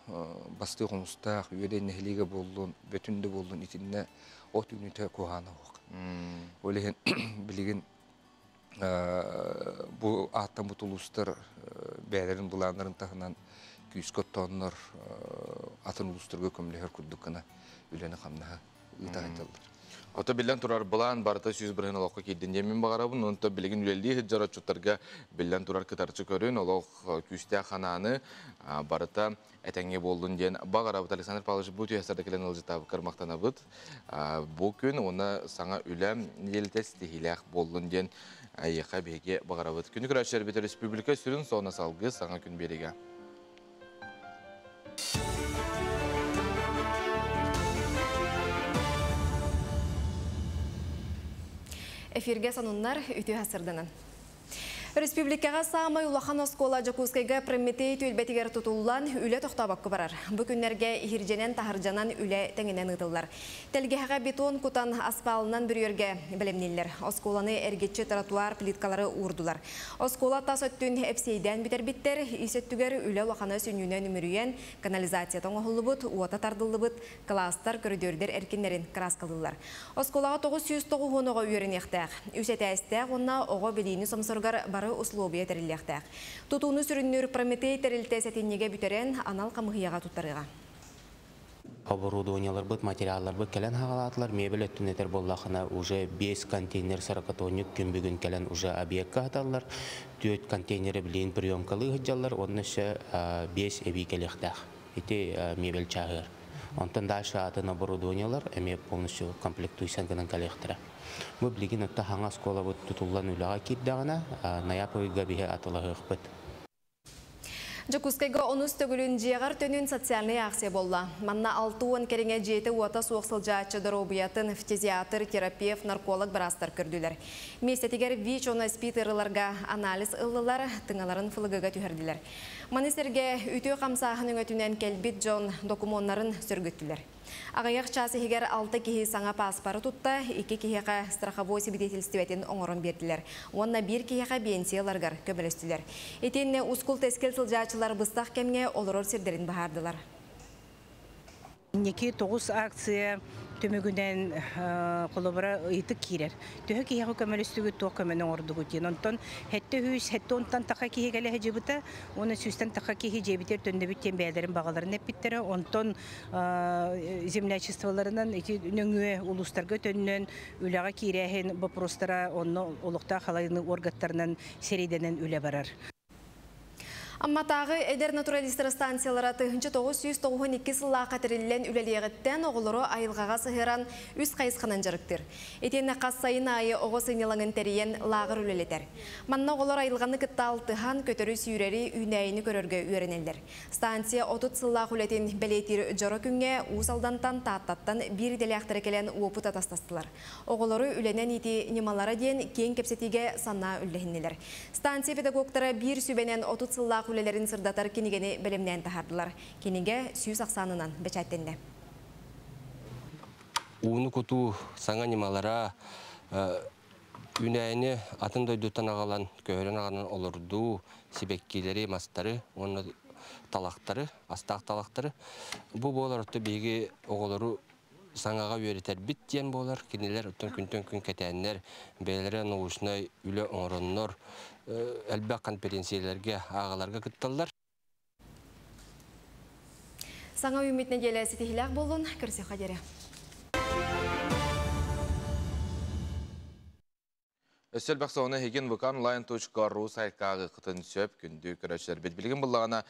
бастыы хомустаах, үөдэн нэһилиэгэ буоллун, бөтүн да буоллун итиннэ от үүнүтэ куһаана суох. Ол иһин билигин бу ааттаммыт улуустар бэйэлэрин былааннарын таһынан күүскэ оттооннор атын улуустарга көмөлөһөр курдук гына үлэни хамнаһа ыыта сылдьаллар. Ото биллэн турар былаан барыта 100% олоххо киирдин диэн мин баҕарабын, онто билигин үлэлии сылдьар отчуттарга биллэн турар кытарчы көрүн, олох күүстээх ханааны барыта этэҥҥэ буоллун диэн баҕарабыт. Александр Павлович, бу түһэсэрдэ кэлэн ыалдьыттаабыккар махтанабыт. Бу күн уонна саҥа үлэ нэдиэлэтэ ситиһиилээх буоллун диэн эйиэхэ биһиги баҕарабыт. Күнү көрөөччүлэрбит республика сүрүн соона салгыы саҥа күн биэригэ. Эфирге сонуннар үтүө хасырданан. Республикаға самай улахан оскола Дьокуускайга Прометей түөлбэтигэр тутуллан үлэ тохтообокко барар. Бу күннэргэ иһирдьэнэн таһырдьанан үлэ тэҥинэн ыытыллар. Тэлгэһэҕэ бетон кутан аспаалынан бүрүйэргэ бэлэмнииллэр. Оскуоланы эргиччи тротуар плиткалары уурдулар. Оскуола тас өттүн эпсиэйдээн бүтэрбиттэр, ис өттүгэр үлэ улахана сүнньүнэн үмүрүйэн, канализацията оҥоһуллубут, уота тардыллыбыт, класстар, көрүдүөрдэр эркиннэрин краскалыыллар. Оскуолаҕа 990 оҕо үөрэниэхтээх. Үс этээстээх уонна оҕо билиини сомсоругар бары услуобуйа тэриллиэхтээх. Тутууну сүрүннүүр Прометей тэрилтэ сэтинньигэ бүтэрэн, анал хамыыһыйаҕа туттарыаҕа. Оборудованиеларбыт, материалларбыт кэлэн хагалаатылар. Мебель өттүн этэр буоллахына, уже 5 контейнер сорокатонник күн бүгүн кэлэн уже объектка хаталлар. 4 контейнери билин приемкалы хыджаллар, онно өссө 5 эбии кэлиэхтээх. Ити мебель чааһыгар. Онтон дальше атын оборудованиелар эмиэ полностью комплектуйсан гынан кэлиэхтэрэ. Бу билигин отто хаҥа оскуолабыт тутуллан үлэҕэ киирдэҕинэ, ноябрь ыйга биһи атылаһыахпыт. Дьокуускайга онус төгүлүн дьиэҕэр төнүн социальнай акция буолла. Манна 60 кэриҥэ дьиэтэ-уота суох сылдьааччы доруобуйатын фтизиатр, терапевт, нарколог быраастар көрдүлэр. Миэстэтигэр ВИЧ уонна СПИД ыарыыларга анализ ыллылар, тыҥаларын ФЛГ-га түһэрдилэр. Маны сэргэ үтүө хамсааһын өҥөтүнэн кэлбит дьон докумуоннарын сөргүттүлэр. Аҕыйах чаас иһигэр алта киһи саҥа пааспары тутта, икки киһиэхэ страховой сибидиэтилистибэтин оҥорон биэрдилэр уонна биир киһиэхэ биэнсийэ ыларыгар көмөлөстүлэр. Итиэннэ ускул-тэскил сылдьааччылар быстах кэмҥэ олорор сирдэрин быһаардылар. Инники тоҕус акция түмүгүнэн холобура ыйытык киирэр. Төһө киһиэхэ көмөлөстүгүт, туох көмөнү оҥордугут диэн. Онтон 770-тан таха киһи кэлэ сылдьыбыта, уонна 100-тэн таха киһи дьиэбитигэр төннөбүт диэн бэйэлэрин баҕаларын эппиттэрэ. Онтон землячестволарынан ити нөҥүө улуустарга төннөн үлэҕэ киирээһин боппуруостара онно олохтоох халайыны органтарынан сэриидэнэн үлэ барар. Амматааҕы эдэр натуралистар станциялара 1992 сыллаахха тэриллэн үлэлиэҕиттэн оҕолору айылҕаҕа сыһыаран үс хайысханан дьарыктыыр. Итиэннэ хас сайын аайы оҕо сынньалаҥын тэрийэн лааҕыр үлэлэтэр. Манна оҕолор айылҕаны кытта алтыһан, көтөрү-сүүрэри, үүнээйини көрөргө үөрэнэллэр. Станция 30 сыллаах үлэтин бэлиэтиир дьоро күҥҥэ Уус Алдантан, Тааттаттан биир идэлээхтэрэ кэлэн уопут атастастылар. Оҕолору үлэнэн иитии ньымалара диэн киэҥ кэпсэтиигэ санаа үллэһиннилэр. Станция педагогтара биир сүбэнэн 30 сыллаах үлэлэрин сырдатар кинигэни бэлэмнээн таһаардылар. Кинигэ 100 ахсаанынан бэчээттэннэ. Ууну кутуу саҥа ньымалара, үүнээйини атын дойдуттан аҕалан, көһөрөн аҕалан олордуу, сибэккилэри, мастары уонна талахтары, астаах талахтары. Бу буолар отто биһиги оҕолору саҥаҕа үөрэтэрбит диэн буолар. Кинилэр оттон күнтэн күн кэтээннэр, бэйэлэрэ научнай үлэ оҥороннор, элбэх конференцияларга, ааҕаларга кытталлар. Саҥа үүммүт нэдиэлэ ситиһиилээх буоллун, көрсүөххэ диэри. Өссө элбэх сонуна эһигин vkonline.ru сайтка кытын сөп күндү көрөөччүлэрбит. Билигин буллаҕына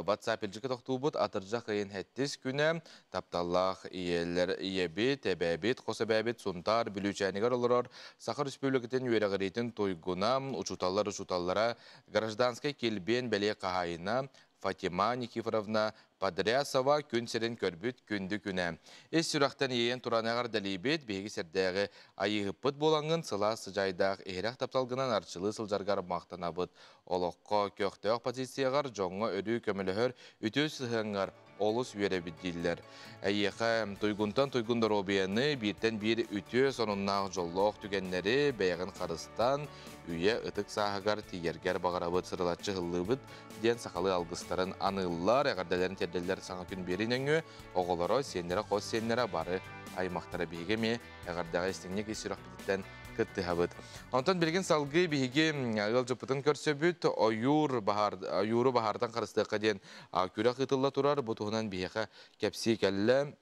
WhatsApp илдьики тохтуубут атырдьах ыйын хэттис күнэ тапталлаах ийэлэр ийэбит, эбээбит, хос эбээбит Сунтаар Бүлүүчээнигэр олорор Саха Республикатын үөрэҕириитин туйгуна, учууталлар учууталлара, гражданскай килбиэн бэлиэ хаһаайына Фатима Никифоровна Подрясова күн сирин көрбүт күндү күнэ. Ис сүрэхтэн иэйэн туран эҕэрдэлиибит, биһиги сирдээҕи айыыһыппыт буолаҥҥын сылаас сыдьаайдаах иһирэх тапталгынан арчылыы сылдьаргар махтанабыт. Олоххо көхтөөх позицияҕар дьоҥҥо өрүү көмөлөһөр үтүө сыһыаҥҥар олус үөрэбит дииллэр. Эйиэхэ туйгунтан туйгун доруобуйаны, бииртэн биир үтүө сонуннаах дьоллоох түгэннэри бэйэҕин харыстан, үйэ ытык сааһыгар тиийэргэр баҕарабыт, сырылаччы ыһыллыыбыт диэн сахалыы алгыстарын аныыллар, эҕэрдэлэрин тиэрдэллэр саҥа күн биэрии нөҥүө оҕолоро, сиэннэрэ, хос сиэннэрэ бары аймахтара биһиги эмиэ эҕэрдэҕэ истиҥник ис сүрэхпититтэн кыттыһабыт. Онтон билигин салгыы биһиги ыалдьыппытын көрсөбүт, ойуур баһаар, ойууру баһаартан харыстыахха диэн күрэх ыытылла турар. Бу туһунан биһиэхэ кэпсии кэллэ.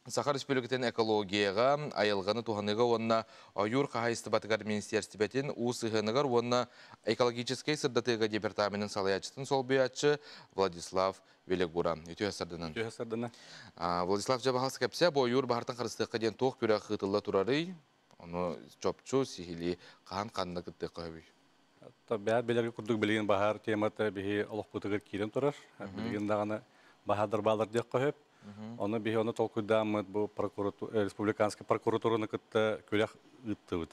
Саха Республикатын экологияҕа, айылҕаны туһаныыга уонна ойуур хаһаайыстыбатыгар министиэристибэтин уу сыһыаныгар уонна экологическай сырдатыыга департаменын салайааччытын солбуйааччы Владислав Велегура. Үтүө сарданан. Үтүө сарданан. Владислав Дьабаһалс кэпсэ, бу ойуур баһартан харыстыахха диэн туох күрэх ыытылла турарый? Ону чопчу сиһилии хаһан ханна кыттыахха сөбүй? Бэйэ билэргэ курдук билигин баһаар темата биһи олохпутугар киирэн турар. Билигин даҕаны баһаардар баалар диэххэ сөп. Ону биһи ону толкуйдааммыт бу республиканскай прокуратураны кытта күрэх ыыттыбыт.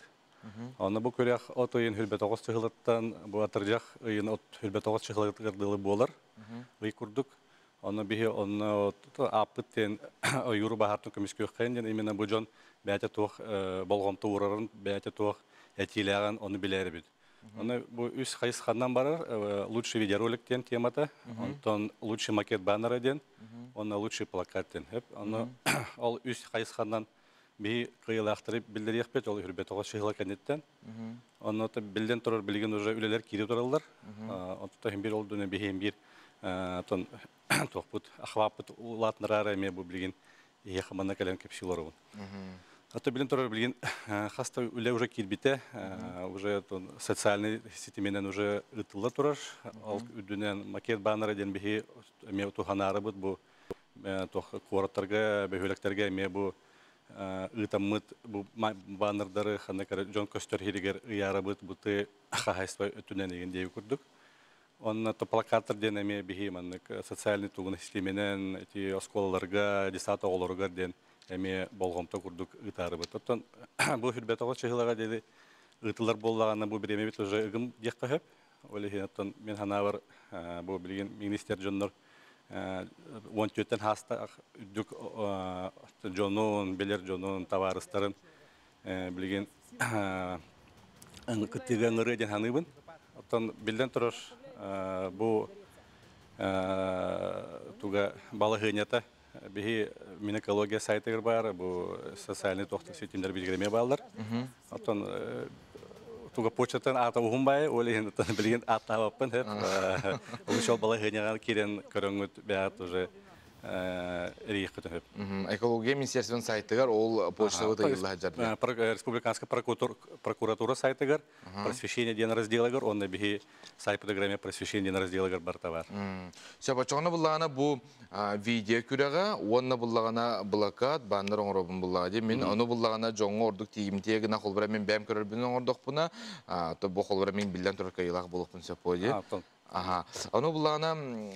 Онно бу күрэх от ыйын 29 чыһылыттан бу атырдьах ыйын от 29 чыһылыгар дылы буолар. Ый курдук. Онно биһи онно ааппыт диэн ойууру баһаартан көмүскүөххэйин диэн именно бу дьон бэйэтэ туох болҕомто уурарын, бэйэтэ туох этиилээҕин ону билээрибит. Оны бу үс хайысханан барар лучший видеоролик диэн темата, онтон лучший макет баннера диэн, онно лучший плакат диэн. Оны ол үс хайысханан Би кыйылаахтары биллэриэхпит, ол үрбет оҕо шыһыла кэнниттэн. Онно биллэн турар билигин уже үлэлэр киири тураллар. Онто бир ол дүнэ биһиэн бир тон тохпут ахваппыт улаатнарара эме бу билигин ihe хамана кэлэн кепсилорубун. Ато билен турар билигин хаста үлэ уже кирбите, уже тон социальный сетименен уже ытылла турар. Ал үдүнен макет баннера ден биһи эме туханарыбыт бу тох куораттарга, бөһүлэктерге эме бу ытаммыт бу баннердары ханна Джон Көстөр хиригер ыярабыт буты хахайства өтүнен деген дейби курдук. Онна то плакаттар ден эме биһи маннык социальный тугун системенен эти осколаларга, десата оҕолоругар ден эме болгомто курдук ытарыбыт. Оттон бу хүрбет оҕо чыһылага деди ытылар боллагана бу биреме бит уже ыгым диэк хөп. Оле хин мен ханабар бу билген министр жоннор он төттен хаста үдүк жонун, белер жонун, товарыстарын билген кыттыга ыңыры ден ханыбын. Оттон билден турар бу туга балахынята биһи Минэкология сайтыгар бар, бу социальный тохтук сетимдер билгереме балдар. Оттон туга почтаттан ата ухум бай, ол енді билген аттабаппын хеп. Ол шол балахыняга кирен көрөңүт бәят уже рейх көтөп. Экология министерствонун сайтыгар ол почта ыйылла жарды. Республиканская прокуратура сайтыгар, просвещение ден разделыгар, онда биһи сайт программе просвещение ден разделыгар бар товар. Сөп, чоғына буллагана бу видео күрәгә, онна буллагана блокад, баннер оңробун буллага ди. Мен аны буллагана жоңго ордук тигимтие гына холбара мен бәм көрөр бүн оңордок буна, то бу холбара мен билден турар кыйлак болуппун сөп ди. Аха. Аны буллагана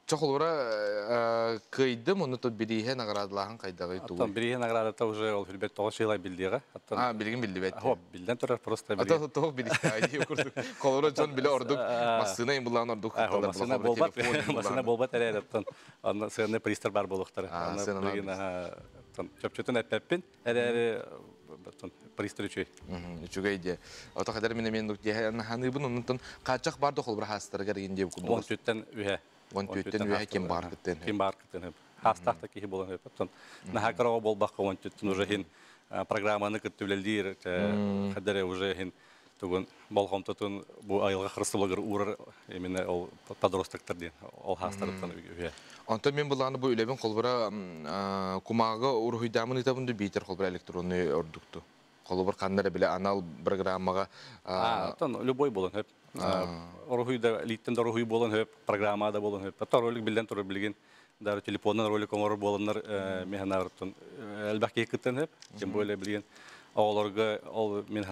Чохолура кыйдым, оны то бирихе наградалахан кайдагы тугу. Аттан бирихе наградата уже ол хүрбет тоғыз шыйлай билдига. А, билген билди бет. Хоп, билден турар просто билген. Ата тоғ билди. Айди курдук. Колора жон биле ордук. Масына им булан ордук. Масына болбат. Масына болбат эле аттан. Анна сыгынны пристар бар болуктар. Анна билген чөпчөтөн эппеппин. Эре пристар үчүй. Үчүгэй де. Ата кадар менен мен дук ханыбын онтон качак барды холбур хастарга деген деп курдук. Он түттен үһе. Он түттен үһе кем бар кыттен. Кем бар кыттен. Хастахта кихи болан хөп. Тон нахакарова болбакка он түттен уже хин программаны кыттүлелдир, хадере уже хин тугун болгомтотун бу айылга хырсылыгыр урар именно ол подростоктар ден ол хастарыттан үһе. Онтон мен буланы бу үлебин холбура кумагы урухуйдамын итабынды битер холбура электронный ордукту. Холбур каннары биле анал программага. Тон любой болан хөп. Орухуйда литтен орухуй болан хөп, программада болан хөп. Ата ролик билден туру билген дар телефоннан ролик оңор боланнар механарыттан элбәк кыттан хөп. Тем более билген оголорго ол мен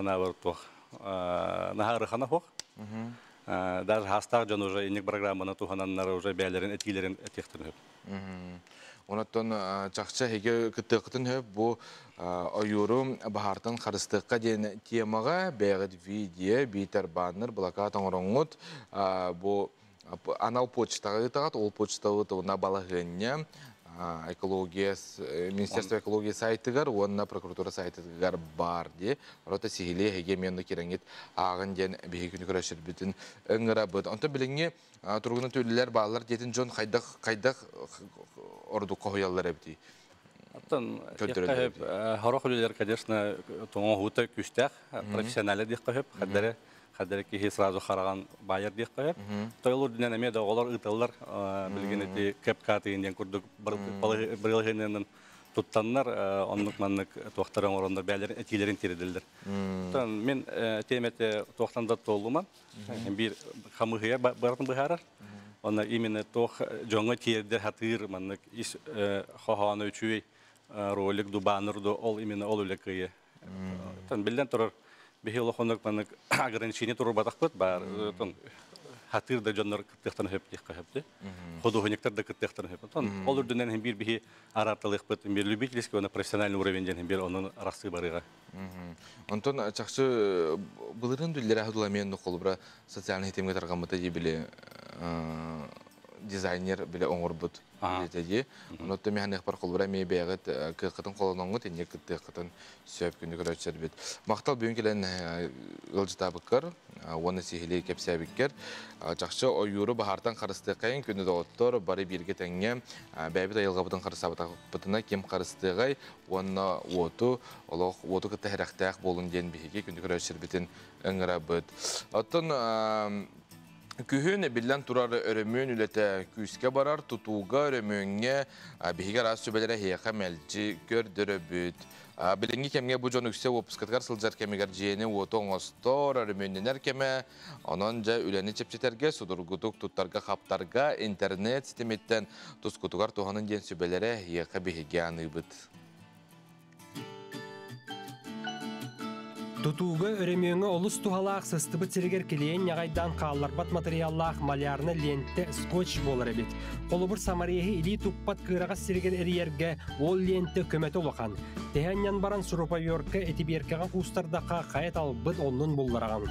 тух. Нахары хана хох. Даже хастар жон уже иник программаны тухананнар уже бәлерин этилерин этихтен хөп. Онаттан чақча хеге кыттықытын хөп бу ойуру бахартан харыстыққа ден темаға бәғід видео, битер баннер, блокад оңроңут бу анал почтаға ытағат, ол почтағы туына балағынне экология, Министерство экологии сайтыгар, онна прокуратура сайтыгар бар де. Рота сихили хеге мену кереңет ағын ден бейі күні көрәшір бүтін ыңыра бұд. Онта біліңе тұрғыны төлілер балалар детин жон қайдақ орду қойалар әбді. Аттан хорох үлелер, конечно, тоңо хута күстәх, профессионалы дик кыһып, хәдәре хәдәре ки сразу хараган байыр дик кыһып. Тойлор динән эме дә олар ытыллар, билген эти кепка дигән курдук бырылгыннан туттаннар, оннук маннык туактарын орондар бәлер этилерин тиределдер. Тан мен темете туактанда толуман, бир хамыгыя бартын быхарар. Онна именно тох жоңга тиердер хатыр маннык ис хоханы үчүй ролик дубаныр ду ол именно ол үле кые. Тан билден турар бихи лохонок маннык ограничение туру батакпыт бар. Тан хатыр да жоннор кыттыктан хөп дик хөпти. Художниктер да кыттыктан хөп. Тан ол үрдүнен хем бир бихи аратылыкпыт, бир любительский, она профессиональный уровень ден бир onun арасы барыга. Онтон чакчы былырын дүллер ахыдула мен холбура социальный хитемге таргамыта ди биле дизайнер биле оңорбут диди. Онотто мен бар холбура ме бягыт кыкытын колоноңгу тенне кыттыкытын сөп күнү көрөчөр бит. Мактал бүгүн келен ылжытабыккар Уонна сиһилии кэпсээбиккэр. Чахчы ойууру баһаартан харыстыаххайын күнү доҕоттор бары бииргэ тэҥҥэ бэйэбит айылҕабытын харыстаабатахпытына ким харыстыаҕай уонна уоту олох уоту кытта сэрэхтээх буолун диэн биһиги күндү көрөөччүлэрбитин ыҥырабыт. Оттон күһүн биллэн турар өрөмүөн үлэтэ күүскэ барар, тутууга, өрөмүөҥҥэ биһиги араас сүбэлэрэ эһиэхэ мэлдьи көрдөрөбүт. Билиҥҥи кэмҥэ бу дьон үксэ уоппускатыгар сылдьар кэмигэр дьиэни-уоту оҥостор, өрөмүөннэнэр кэмэ. Онон дьэ үлэни чэпчэтэргэ, судургутук туттарга-хаптарга интернет ситимиттэн тускутугар туһанын диэн сүбэлэрэ эһиэхэ биһиги аныыбыт. Тутууга өрөмүөҥҥэ олус туһалаах сыстыбыт сиригэр килиэн ньаҕайдаан хаалларбат матырыйааллаах малярнай лиэнтэ скотч буолар эбит. Холобур, самореһи илии туппат кыараҕас сиригэр эрийэргэ ол лиэнтэ көмөтө улахан. Тэһэ анньан баран шуруповерка этибиэркэҕэ куустардахха хайа талбыт оннун буллараҕын.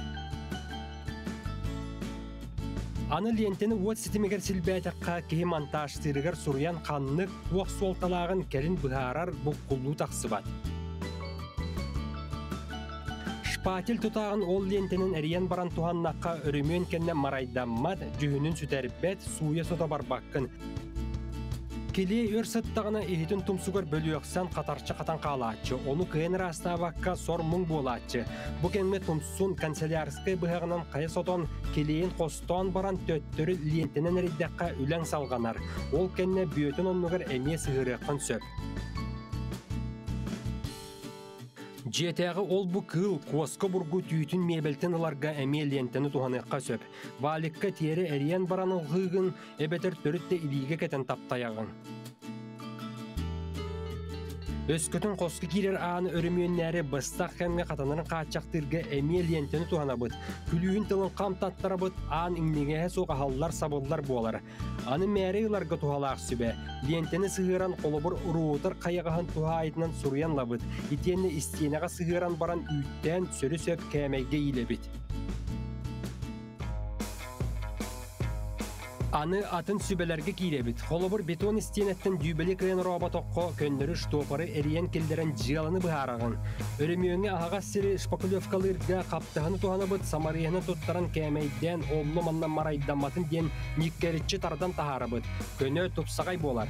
Аны лиэнтэни уот ситимигэр силбээтэххэ киһи монтажтыырыгар суруйан ханнык, туох суолталааҕын кэлин быһаарар буккуллуу тахсыбат. Шпатель тутааҕын ол лиэнтэнэн эрийэн баран туһаннахха өрөмүөн кэннэ марайдаммат, дьүһүнүн сүтэрбэт, сууйа-сото барбаккын. Килиэй өр сыттаҕына иһитин тумсугар бөлүөхсэн хатарчы хатан хаалааччы, ону кыайан ыраастаабакка сор-муҥ буолааччы. Бу кэмҥэ тумсун канцелярскай быһаҕынан хайа сотон, килиэйин хостоон баран төттөрү лиэнтэнэн эрийдэххэ үлэҥ салҕанар. Ол кэннэ бүөтүн оннугар эмиэ сыһыарыаххын сөп. Дьиэтээҕи ол-бу кыыл, куоска бургу түүтүн миэбэлтэн ыларга эмиэ лиэнтэни туһаныахха сөп. Валикка тиэрэ эрийэн баран ылҕыыгын, эбэтэр төрүт да илиигэ кэтэн таптайаҕын. Өскөтүн хоско киирэр ааны өрөмүөннээри быстах кэмҥэ хатанарын хааччахтыырга эмиэ лиэнтэни туһанабыт. Күлүүһүн тылын хам таттарабыт, аан иҥнигэһэ суох аһаллар-сабыллар буолар. Аны мээри ыларга туһалаах сүбэ. Лиэнтэни сыһыаран холобур роутер хайаҕаһын туһаайытынан суруйан ылабыт. Итиэннэ истиэнэҕэ сыһыаран баран үүттээн сөрү-сөп кээмэйгэ иилэбит. Аны атын сүбэлэргэ киирэбит. Холобур, бетон истиэнэттэн дүүбэли кыайан ороботоххо, көннөрү штопоры эрийэн киллэрэн дьыаланы быһаараҕын. Өрөмүөҥҥэ аһаҕас сири шпаклевкалыырга хаптаһыны туһанабыт, самарыйаны туттаран кээмэйдээн оллу-манна марайдамматын диэн ньиккэриччи тардан таһаарабыт. Көнө, тупсаҕай буолар.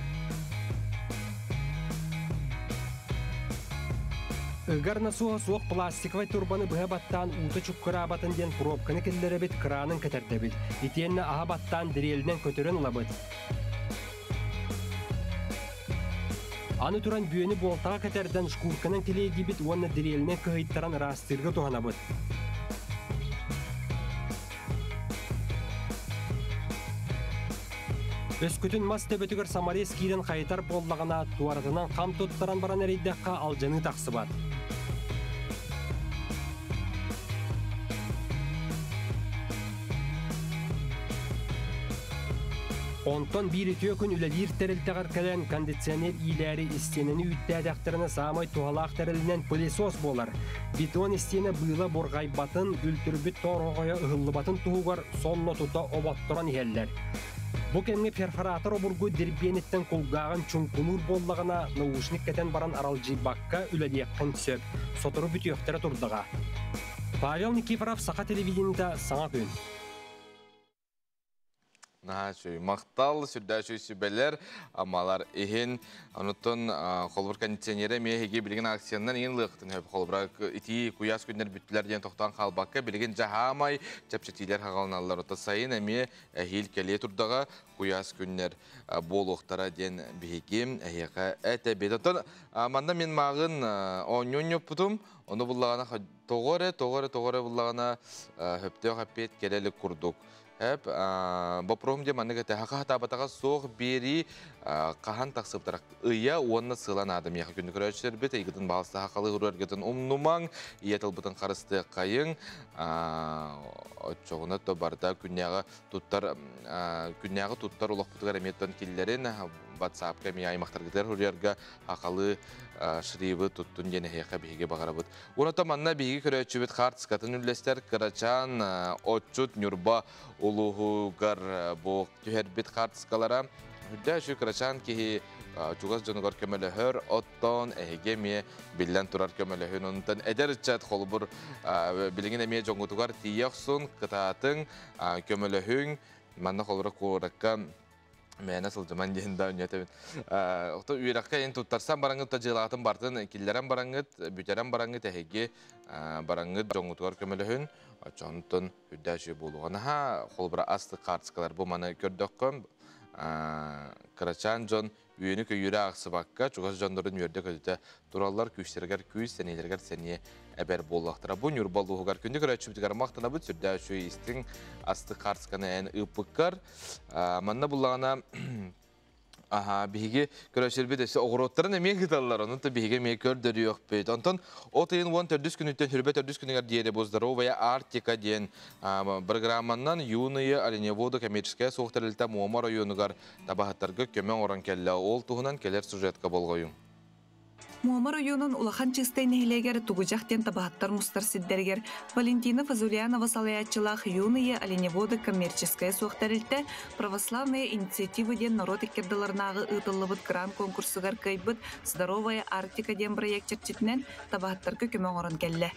Ыгар насоһа суох пластиковай турбаны быһа баттаан уута чуккураабатын диэн пробканы киллэрэбит, кыраанын кэтэрдэбит. Итиэннэ аһа баттаан дрелинэн көтөрөн ылабыт. Аны туран бүөнү буолтаҕа кэтэрдэн шкурканан килиэйдиибит уонна дрелинэн кыһыйтаран ыраастыырга туһанабыт. Өскөтүн мас төбөтүгэр саморез киирэн хайытар буоллаҕына, туоратынан хам туттаран баран эрийдэххэ алдьаныы тахсыбат. Онтон биир үтүө күн үлэлиир тэрилтэҕэр кэлэн кондиционер иилээри истиэнэни үүттээтэхтэринэ саамай туһалаах тэрилинэн пылесос буолар. Бетон истиэнэ быыла бурҕайбатын, үлтүрбүт тоорҕойо ыһыллыбатын туһугар сонно тута оботторон иһэллэр. Бу кэмҥэ перфоратор обургу дирбиэниттэн кулгааҕын чуҥкунуур буоллаҕына, наушник кэтэн баран аралдьыйбакка үлэлиэххин сөп. Сотору бүтүөхтэрэ турдаҕа. Павел Никифоров, Саха телевидениета, Саҥа күн. Наһаа үчүгэй. Махтал, сүрдээх үчүгэй сүбэлэр, амалар иһин. Онуттан холобур кондиционеры эмиэ эһиги билигин акциянан иҥин ылыахтын сөп. Холобура итии куйаас күннэр бүттүлэр диэн тохтоон хаалбакка, билигин дьаһаамай чэпчэтиилэр хаҕаланаллар. Оттон сайын эмиэ эһиил кэлиэ турдаҕа куйаас күннэр буолуохтара диэн биһиги эһиэхэ этэбит. Оттон манна мин мааҕын оонньуон ньоппутум, ону буллаҕына тоҕо эрэ, тоҕо эрэ, тоҕо эрэ буллаҕына хөптөөх эппиэт кэлэ илик курдук. Эп, боппуруоһум диэн маннык этэ, хаһаатаабатаҕа суох биэрии хаһан тахсыбыттара ыйа уонна сыла наада миэхэ күндү көрөөччүлэрбит эйгитин баҕалстаха халыы уруоргытын умнумаҥ, ийэ тылбытын харыстыаххайыҥ, оччоҕуна то барыта күннээҕи туттар күннээҕи туттар олохпутугар эмиэ тон киллэрин WhatsApp-ка эмиэ аймахтаргытыгар суруйарга хахалы шрибы туттун диэн эһиэхэ биһиги баҕарабыт. Уонна манна биһиги көрөөччүбүт хаартыскатын үллэстэр кырачаан отчут Ньурба улууһугар бу түһэрбит хаартыскалара. Үрдэ үчү кырачаан киһи чугас дьонугар көмөлөһөр, оттон эһиги эмиэ биллэн турар көмөлөһүн. Онтон эдэр ыччат холобур билигин эмиэ дьоҥҥутугар тиийэ охсун, кытаатыҥ, көмөлөһүҥ. Манна холобура куоракка мээнэ сылдьыман диэн да үнньэтэбин. Охто үөрэххэ эн туттарсан бараҥҥыт да дьыалаҕытын бартын киллэрэн бараҥҥыт, бүтэрэн бараҥҥыт эһиги бараҥҥыт дьоҥҥутугар көмөлөһүн. Оччонтон үрдээчү буолуоҕа. Наһаа холобура астык хаартыскалар бу маны көрдөххө кырачаан дьон үөнү-көйүүрү аахсыбакка чугас дьоннорун үөрдэ-көтүтэ тураллар, күүстэригэр күүс, сэниэлэригэр сэниэ эбэр буоллахтара. Бу Ньурба улууһугар күндү көрөөччүбүтүгэр махтанабыт, сүрдээх үчүгэй истиҥ астык хаартысканы эн ыыппыккар. Манна буллаҕына Аха, биһиги көрөөччүлэрбит өссө оҕуруоттарын эмиэ ыыталлар, онон да биһиги эмиэ көрдөрүөхпүт. Онтон от ыйын 14 күнүттэн хүрбэ төрдүс күнүгэр диэри бу «Здоровая Арктика» диэн программаннан «Юные оленеводы» коммерческая суох тэрилтэ Муома оройуонугар табаһыттарга көмө оҥорон кэллэ. Ол туһунан кэлэр сюжетка болҕойуҥ. Муома оройуонун Улахан Чыыстай нэһилиэгэр Тугудьах диэн табаһыттар мустар сирдэригэр Валентина Фазульянова салайааччылаах «Юные оленеводы» коммерческая суох тэрилтэ «Православная инициатива» диэн норуот иккердыларынааҕы ыытыллыбыт грант конкурсугар кыайбыт «Здоровая Арктика» диэн бырайыак чэрчитинэн табаһыттарга көмө оҥорон кэллэ.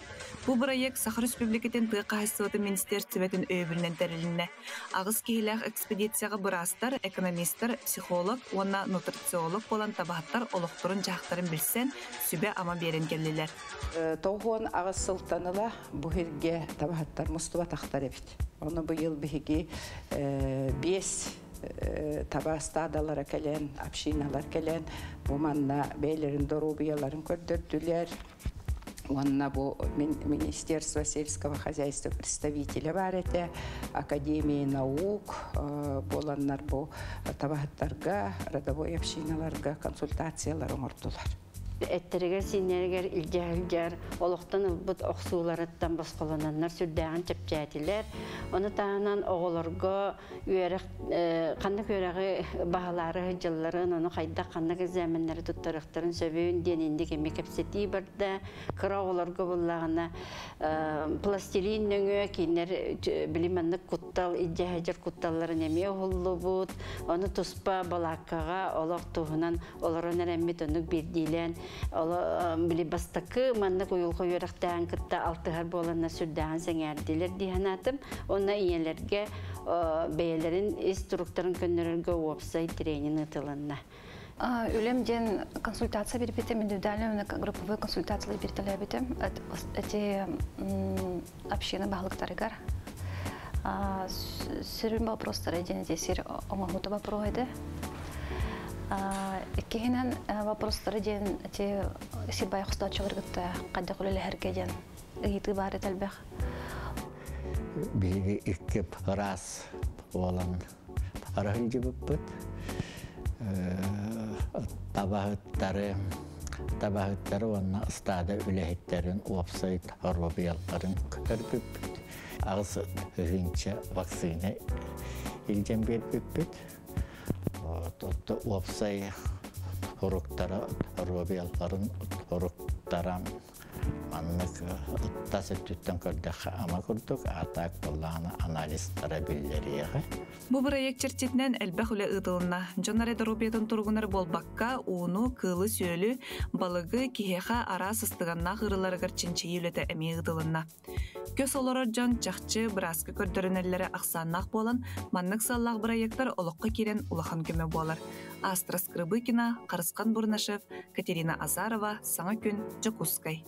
Бу бырайыак Саха Республикатын тыа хаһаайыстыбатын министиэристибэтин өйөбүлүнэн тэрилиннэ. Аҕыс киһилээх экспедицияҕа быраастар, экономистар, психолог уонна нутрициолог буолан табаһыттар олохторун-дьаһахтарын билсэн, сүбэ-ама биэрэн кэллилэр. 98 сылтан ыла бу сиргэ табаһыттар мустубатахтар эбит. Ону быйыл биһиги биэс таба стадалара кэлэн, общиналар кэлэн, бу манна бэйэлэрин доруобуйаларын көрдөрдүлэр. Уонна бу Министерство сельского хозяйства представителя баар этэ, Академия наук буоланнар бу табаһыттарга, родовой общиналарга консультациялар оҥордулар. Эттэригэр-сииннэригэр илдьэ сылдьар олохтон ылбыт охсууларыттан босхолононнор сүрдээҕин чэпчээтилэр. Ону таһынан оҕолорго үөрэх ханнык үөрэҕи баһылаары сылдьалларын, ону хайдах ханнык экзаменнары туттарыахтарын сөбүн диэн инник эмиэ кэпсэтии барда. Кыра оҕолорго буллаҕына пластилин нөҥүө кинилэр били маннык куттал илдьэ сылдьар кутталларын эмиэ уһуллубут. Ону туспа балааккаҕа олох туһунан олорон эрэммит оннук биирдиилээн били бастакы маннык уйулҕа үөрэхтээҕин кытта алтыһар буоланнар сүрдээҕин сэҥээрдилэр дии санаатым. Уонна ийэлэргэ бэйэлэрин ис туруктарын көннөрөргө уопсай тренинг ыытылынна. Үлэм диэн консультация биэрбитим, индивидуальный групповой консультациялар биэртэлээбитим. Эти община баһылыктарыгар. Сүрүн вопростары диэн сир оҥоһуута вопрос этэ. Иккиһинэн вопростары диэн эти сир бай хостооччулары кытта хайдах үлэлэһэргэ диэн ыйытыы баар этэ элбэх. Биһиги икки ыраас буолан арахылдьыбыппыт. Табаһыттары табаһыттары уонна ыстаада үлэһиттэрин уопсай доруобуйаларын көрбүппүт. Аҕыс тыһыынча вакцина илдьэн биэрбиппит. Уопсай уруктара, доруобуйаларын уруктара маннык тас өттүттэн көрдөххө ама курдук, а так буоллаҕына анализтара биллэриэҕэ. Бу бырайыак чэрчитинэн элбэх үлэ ыытылынна. Дьон эрэ доруобуйатын туругунар буолбакка, ууну, кыылы-сүөлү, балыгы киһиэхэ араас сыстыганнаах ыарыыларыгар чинчийии үлэтэ эмиэ ыытылынна. Көс олорор дьон чахчы бырааска көрдөрүнэллэрэ ахсааннаах буолан, маннык сыаллаах бырайыактар олоххо киирэн улахан көмө буолар. Астра Скрыбыкина, Харысхан Бурнашев, Катерина Азарова, Саҥа күн, Дьокуускай.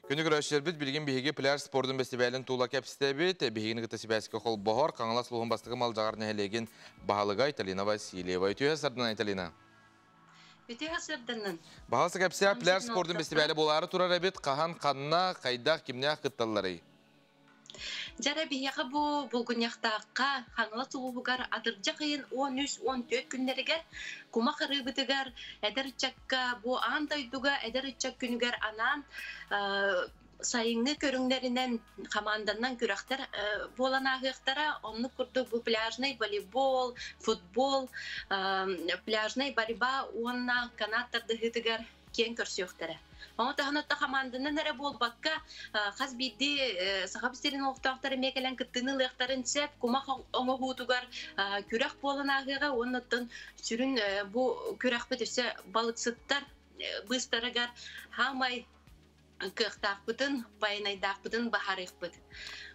Күнү көрөөччүлэрбит билигин биһиги пляж спордун бэстибээлин тула кэпсэтэбит. Биһигини кытта сибээскэ холбоһор Хаҥалас улууһун бастакы Малдьаҕар нэһилиэгин баһылыга Айталина Васильева. Үтүө сардан Айталина. Үтүө сарданын. Баһылса кэпсээ пляж спордун бэстибээлэ буолаары турар эбит. Хаһан, ханна, хайдах, кимнээх кытталларый? Дьара биһиэхэ бу Булгунньахтаахха Хаҥалас улууһугар атырдьах ыйын 13-14 күннэригэр кумах арыыбытыгар эдэр ыччакка бу аан дойдуга эдэр ыччат күнүгэр анаан сайыҥҥы көрүҥнэринэн хамаанданнан күрэхтэр буолан ааһыахтара. Оннук курдук бу пляжный волейбол, футбол, пляжный борьба уонна канат тардыһыытыгар киэн көрсүөхтэрэ. Ону таһынан та хамаанданан эрэ буолбакка, хас биирдии Саха сирин олохтоохторо эмиэ кэлэн кыттыыны ылыахтарын сөп, кумах оҥоһуутугар күрэх буолан ааһыаҕа уонна оттон сүрүн бу күрэхпит өссө балыксыттар быыстарыгар хаамай кыахтаахпытын, байанайдаахпытын баһарыахпыт.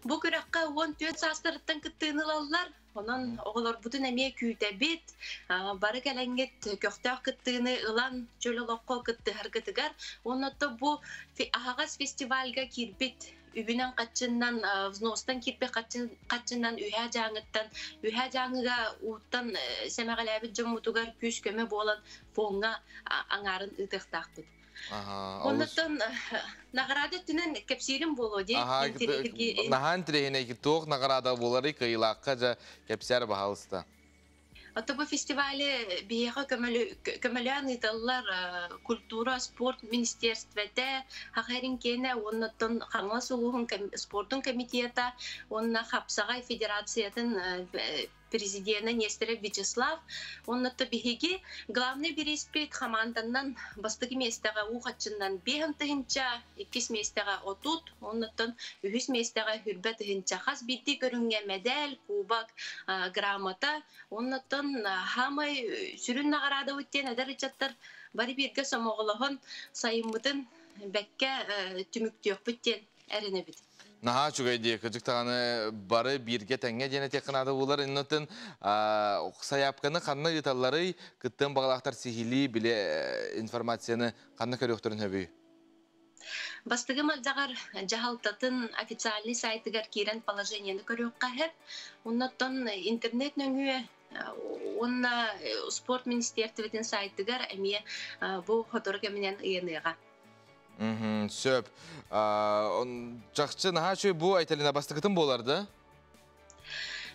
Бу күрэххэ 14 саастарыттан кыттыыны ылаллар. Онон оҕолорбутун эмиэ күүтэбит. Бары кэлэҥҥит көхтөөх кыттыыны ылан чөл олоххо кыттыһаргытыгар. Онно бу аһаҕас фестивальга киирбит үбүнэн хаччыннан взностан киирбит хаччыннан үһээ дьааҥыттан үһээ дьааҥыга ууттан сэмэҕэлээбит дьоммутугар күүс-көмө буолан фоҥҥа аҥаарын ыытыахтаахпыт. Оннуттан награда өттүнэн кэпсиирим буолуо дии. Наһаа интэриэһинэй туох награда буоларый кыайыылаахха дьэ кэпсээр баһаалыста. Ото бу фестивали биһиэхэ көмөлөөн ыыталлар культура, спорт министерствете, Хахэрин киэнэ уоннаттан Хаҥалас улууһун спордун комитета уонна Хапсаҕай федерациятын президенэ Нестеров Вячеслав. Онно биһиги главный бириспит хамаанданнан бастакы миэстэҕэ уу хаччыннан биэһэн тыһынча, иккис миэстэҕэ 30, оннуттан үһүс миэстэҕэ 20 тыһынча. Хас биирдии көрүҥҥэ медаль, кубок, грамота. Оннуттан хаамай сүрүн наҕараадабыт диэн эдэр ыччаттар бары бииргэ сомоҕолоһон сайыммытын бэккэ түмүктүөхпүт диэн эрэнэбит. Наһаа үчүгэй дии, кырдьык даҕаны бары бииргэ тэҥҥэ диэн этиэххэ наада буолар. Иннотын сайаапканы ханна ыыталларый, кыттыан баҕалаахтар сиһилии билэ информацияны ханна көрүөхтэрин сөбүй? Бастакы Малдьаҕар дьаһалтатын официальный сайтыгар киирэн положениены көрүөххэ сөп. Оннуттан интернет нөҥүө уонна спорт министиэристибэтин сайтыгар эмиэ бу сотору кэминэн ыйаныаҕа. Сөп. Чахчы наһаа үчүгэй бу Айталина бастакытын буолар да?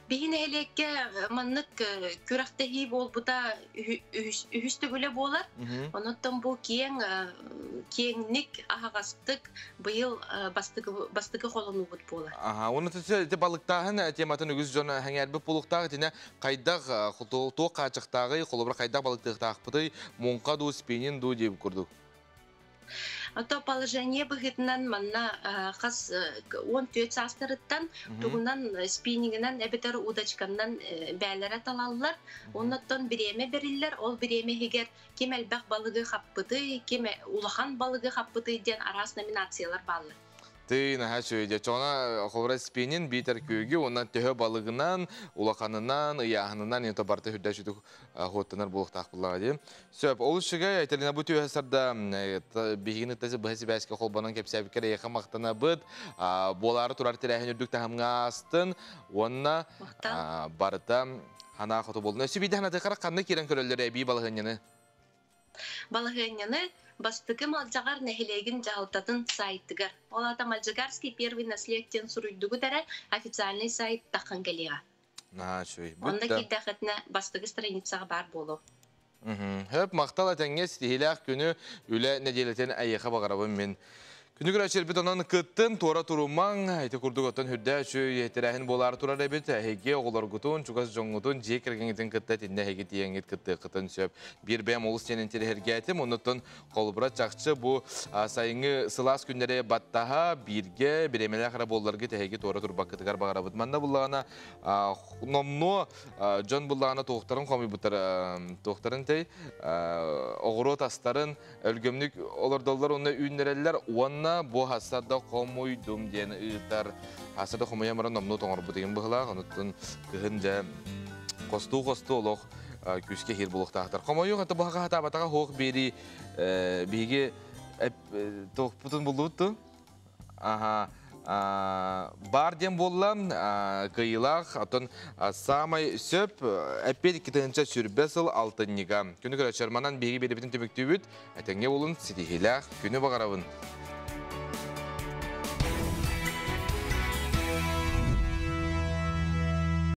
Биһи нэһилиэккэ маннык күрэхтэһии буолбута үһүс төгүлэ буолар. Онуттан бу киэҥ киэҥник аһаҕастык быйыл бастакы холонуубут буолар. Аха, оны ити балыктааһын тематын үгүс дьон сэҥээрбит буолуохтаах итинэ хайдах туох хааччахтааҕый, холобура хайдах балыктыахтаахпытый, муҥха дуу, спиннинг дуу диэбит курдук. Ото положение быһыытынан манна хас 14 саастарыттан тугунан спиннингинэн эбэтэр удочканнан бээлэрэ талаллар. Оннуттан бириэмэ бериллэр. Ол бириэмэ иһигэр ким элбэх балыгы хаппытый, ким улахан балыгы хаппытый диэн араас номинациялар бааллар. Тыы наһаа үчүгэй. Чоҕуна холобура спиннинг биитэр күөгү уонна төһө балыгынан, улаханынан, ыйааһынынан это барыта үрдэ сүтүк хуоттанар буолуохтаах буоллаҕа дии. Сөп, ол үчүгэй Айталина бу түөһэ сарда биһигини тасы быһа сибээскэ холбонон кэпсээбиккэр эйиэхэ махтанабыт. Буолаары турар тэрээһин үрдүк таһымҥа аастын уонна барыта санаа хоту буоллун. Өссө биирдэ санатыаххара ханна киирэн көрөллөр эбии балаһыанньаны? Балаһыанньаны Бастакы Малдьаҕар нэһилиэгин дьаһалтатын сайтыгар, ол аата Мальдигарский первый наслед диэн суруйдугут эрэ официальный сайт таххан кэлиэҕэ. Наһаа үчүгэй. Онно киирдэххитинэ бастакы страницаҕа баар буолуо. Хөп, махтал этэҥҥэ ситиһиилээх күнү, үлэ нэдиэлэтин эйиэхэ баҕарабын мин. Күнү көрөөччүлэрбит онон кыттын, туора турумаҥ, ити курдук оттон үрдээ үчүгэй тэрээһин буолаары турар эбит. Эһиги оҕолоргутун, чугас дьоҥҥутун, дьиэ кэргэҥҥитин кытта итиннэ эһиги тиийэҥҥит кыттыаххытын сөп. Биир бэйэм олус диэн интэриэһиргээтим. Оннуттан холобура чахчы бу сайыҥҥы сылаас күннэри баттаһа бииргэ бириэмэлээх эрэ буолларгыт эһиги туора турбаккытыгар баҕарабыт. Манна буллаҕына номнуо дьон буллаҕына туохтарын хомуйбуттар туохтарын тэй оҕуруот астарын өлгөмнүк олордоллор уонна үүннэрэллэр уонна бу хаста да хомуйдум диэн ыытар хаста да хомуйан баран номнуо тоҥорбут игин быһылаах онуттан кыһын дьэ хостуу-хостуу олох күүскэ иһир буолуохтаахтар. Хомойуох это бу хатаабатаҕа хуох биэрии биһиги туохпутун буллубут ту? Аха бар диэн буолла кыайыылаах оттон саамай сөп эппиэт 2020 сыл алтынньыга. Күнү көрөөччүлэр манан биһиги биэрбитин түмүктүүбүт. Этэҥҥэ буолун, ситиһиилээх күнү баҕарабын.